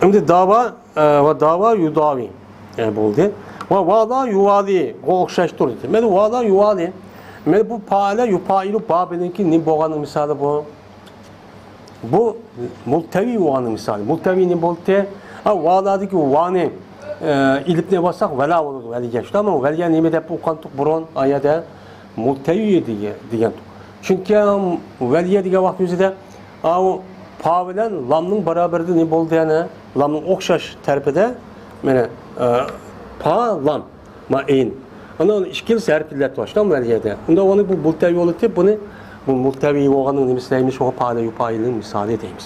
ئەمدى داۋا، ئە، ۋە داۋا يۇداۋى، ئە، بولدى. ۋە ۋالا يۇۋالىغا ئوخشاشتۇر دېدى. مانا ۋالا يۇۋالى. مانا بۇ پائىلە يۇپائىلۇ بابىنىڭكى نېمە بولغاننىڭ مىسالى بۇ. بۇ مۇلتەۋى بولغاننىڭ مىسالى. مۇلتەۋى نېمە بولدى؟ ھا، ۋالادىكى ۋانى، ئە، ئېلىپنى باسساق ۋەلا بولىدۇ، ۋەلىگە. شۇنداقمۇ؟ ۋەلىگە نېمە دەپ ئوقۇغانتۇق بۇرۇن؟ ئايەدە مۇلتەۋى دېگەن، دېگەنتۇق. چۈنكى ۋەلىگە دېگەن ۋاقىت ئۆزىدە ئاۋۇ پا بىلەن لامنىڭ بارابىرىدە نېمە بولدى يەنە؟ لامنىڭ ئوخشاش تەرىپىدە، مانا، ئە، پا، لام، ما، ئېين. ئانا ئىككىلىسى ھەرپىي ئىللەت بار، شۇنداقمۇ ۋەلىگەدە؟ ئۇندا ئۇنى بۇ مۇلتەۋى بولۇپ، بۇنى بۇ مۇلتەۋى بولغاننىڭ نېمىسى دەيمىز؟ شۇڭا پائىلە يۇپائىلنىڭ مىسالى دەيمىز.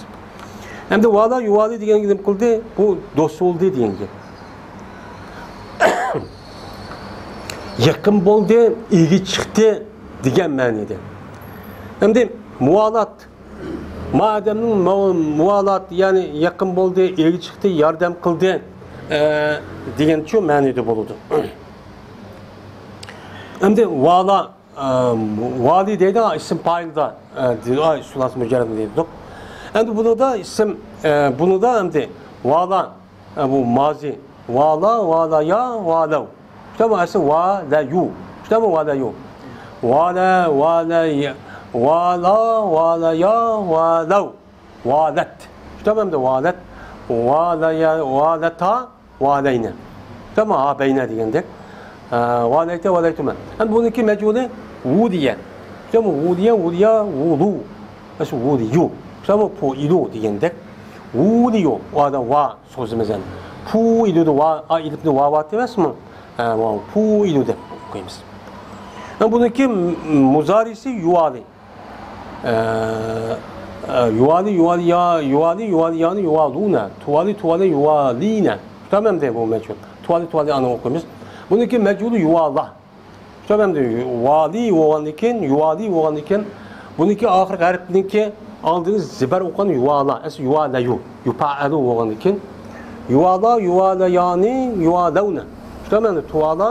ئەمدى ۋالا يۇۋالى دېگەنگە نېمە قىلدى؟ بۇ دوست بولدى دېگەن گەپ. يېقىن بولدى، ئىگە چىقتى دېگەن مەنىدە. ئەمدى مۇۋالات، مۇ ئادەمنىڭ مۇ-، مۇۋالات، يەنى يېقىن بولدى، ئىگە چىقتى، ياردەم قىلدى، ئە، دېگەن شۇ مەنىدە بولىدۇ. ئەمدى ۋالا، ئە، ۋالى دەيدۇ، ئىسىم پائىلدا، ئە، دەيدۇ، ئاي، سۇلاسى مۇجەررەدنى دەيدۇ. ئەمدى بۇنىڭدا ئىسىم، ئە، بۇنىڭدا ئەمدى ۋالا، ئە، بۇ مازى. ۋالا، ۋالايا، ۋالەۋ. شۇنداقمۇ؟ ئەسلى ۋالەيۇ. شۇنداقمۇ؟ ۋالەيۇ. ۋالە، ۋالەي، ۋالا، ۋالايا، ۋالەۋ. ۋالەت. شۇنداقمۇ؟ ئەمدى ۋالەت. ۋالايا، ۋالەتا، ۋالەينە. شۇنداقمۇ؟ ھابەينە دېگەندەك. ئە، ۋالەيتە، ۋالەيتۇمە. ئەمدى بۇنىڭكى مەجھۇلى ۋۇدىيە. شۇنداقمۇ؟ ۋۇدىيە، ۋۇدىيا، ۋۇلۇ. ئەسلى ۋۇدىيۇ. شۇنداقمۇ؟ پۇئىلۇ دېگەندەك. ۋۇلىيۇ. ئۇ ئادەم ۋا. سوزىمىز ئەمدى. پۇئىلۇ دە ۋا، ئا، ئېلىپنى ۋاۋا دەيمىزمۇ؟ ھە، ۋاۋ، پۇئىلۇ دەپ ئوقۇيمىز. ھە، بۇنىڭكى م-، مۇزارىسى يۇۋالى. ئە، ئە، يۇۋالى، يۇۋالىيا، يۇۋالى، يۇۋالىيانى، يۇۋالۇنە. تۇۋالى، تۇۋالى، يۇۋالىنە. تامام دەي بۇ مەجھۇل. تۇۋالى، تۇۋالى ئانى ئوقۇيمىز. بۇنىڭكى مەجھۇلى يۇۋالا. شۇنداق ئەمدى ۋالى بولغاندىن كېيىن، يۇۋالى بولغاندىن كېيىن، بۇنىڭكى ئاخىرقى ھەرپنىڭكى ئالدىنى زىبەر ئوقۇغان يۇۋالا، ئەسلى يۇۋالەيۇ، يۇپائەلۇ بولغاندىن كېيىن، يۇۋالا، يۇۋالەيانى، يۇۋالەۋنە. شۇنداق ئەمدى تۇۋالا،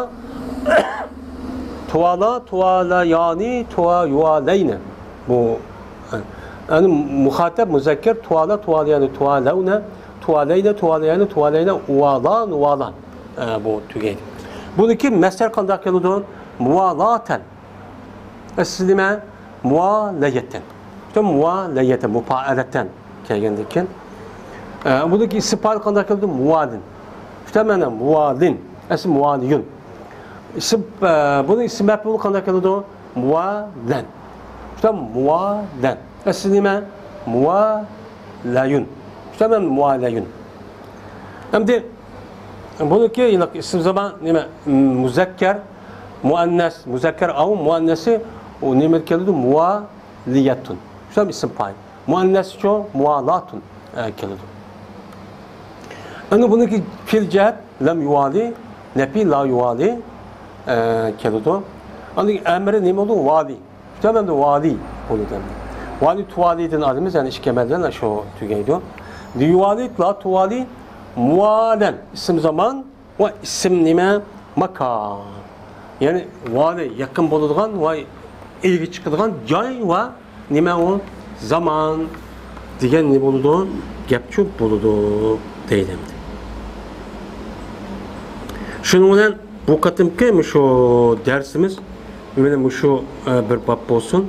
تۇۋالا، تۇۋالەيانى، تۇۋا-، يۇۋالەينە. بۇ، ئەنى مۇخاتەب مۇزەككەر تۇۋالا، تۇۋالەيانى، تۇۋالەۋنە، تۇۋالەينە، تۇۋالەيانى، تۇۋالەينە، ئۇۋالا، نۇۋالا. ئە، بۇ تۈگەيدۇ. بۇنىڭكى مەسدەر قانداق كېلىدۇ؟ مۇۋالاتەن. ئەسلى نېمە؟ مۇۋالەيەتەن. شۇ مۇۋالەيەتەن، مۇپائەلەتەن كەلگەندىن كېيىن. ئە، بۇنىڭكى ئىسىم پائىل قانداق كېلىدۇ؟ مۇۋالىن. شۇ مەنە مۇۋالىن. ئەسلى مۇۋالىيۇن. ئىسىم، ئە، بۇنىڭ ئىسىم مەپئۇلى قانداق كېلىدۇ؟ مۇۋالەن. شۇ مۇۋالەن. ئەسلى نېمە؟ مۇۋالەيۇن. شۇ مەنە مۇۋالەيۇن. ئەمدى بۇنىڭكى ھېلىقى ئىسىم زامان نېمە؟ مۇزەككەر، مۇئەننەس، مۇزەككەر ئاۋۇ مۇئەننەسى ئۇ نېمە كېلىدۇ؟ مۇۋالىيەتۇن. شۇ ئىسىم پائىل. مۇئەننەسىچۇ؟ مۇۋالاتۇن، ئە، كېلىدۇ. ئەنە بۇنىڭكى پېئىل جەھەت لەم يۇۋالى، نەپى لا يۇۋالى، ئە، كېلىدۇ. ئەنە ئەمرى نېمە بولدى؟ ۋالى. شۇ ئەمدى ۋالى بولىدۇ ئەمدى. ۋالى تۇۋالىدىن ئالىمىز، يەنى ئىككى ئەمەلدىن شۇ تۈگەيدۇ. لىيۇۋالى، لا تۇۋالى، مۇۋالەن، ئىسىم زامان ۋە ئىسىم نېمە؟ ماكان. يەنى ۋالى يېقىن بولىدىغان ۋە ئىگە چىقىدىغان جاي ۋە نېمە ئۇ؟ زامان دېگەن نېمە بولىدۇ؟ گەپچۇ بولىدۇ دەيدۇ ئەمدى. شۇنىڭ بىلەن بۇ قېتىمقى مۇشۇ دەرسىمىز مانا مۇشۇ، ئە، بىر باب بولسۇن.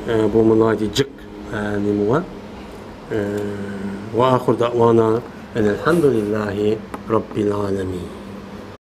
ئە، بۇ ناھايىتى جىق، ئە، نېمە بار. ئە، ۋە ئاخىر دەئۋانا ئەنىل ھەمدۇلىللاھى رەببىل ئالەمىن.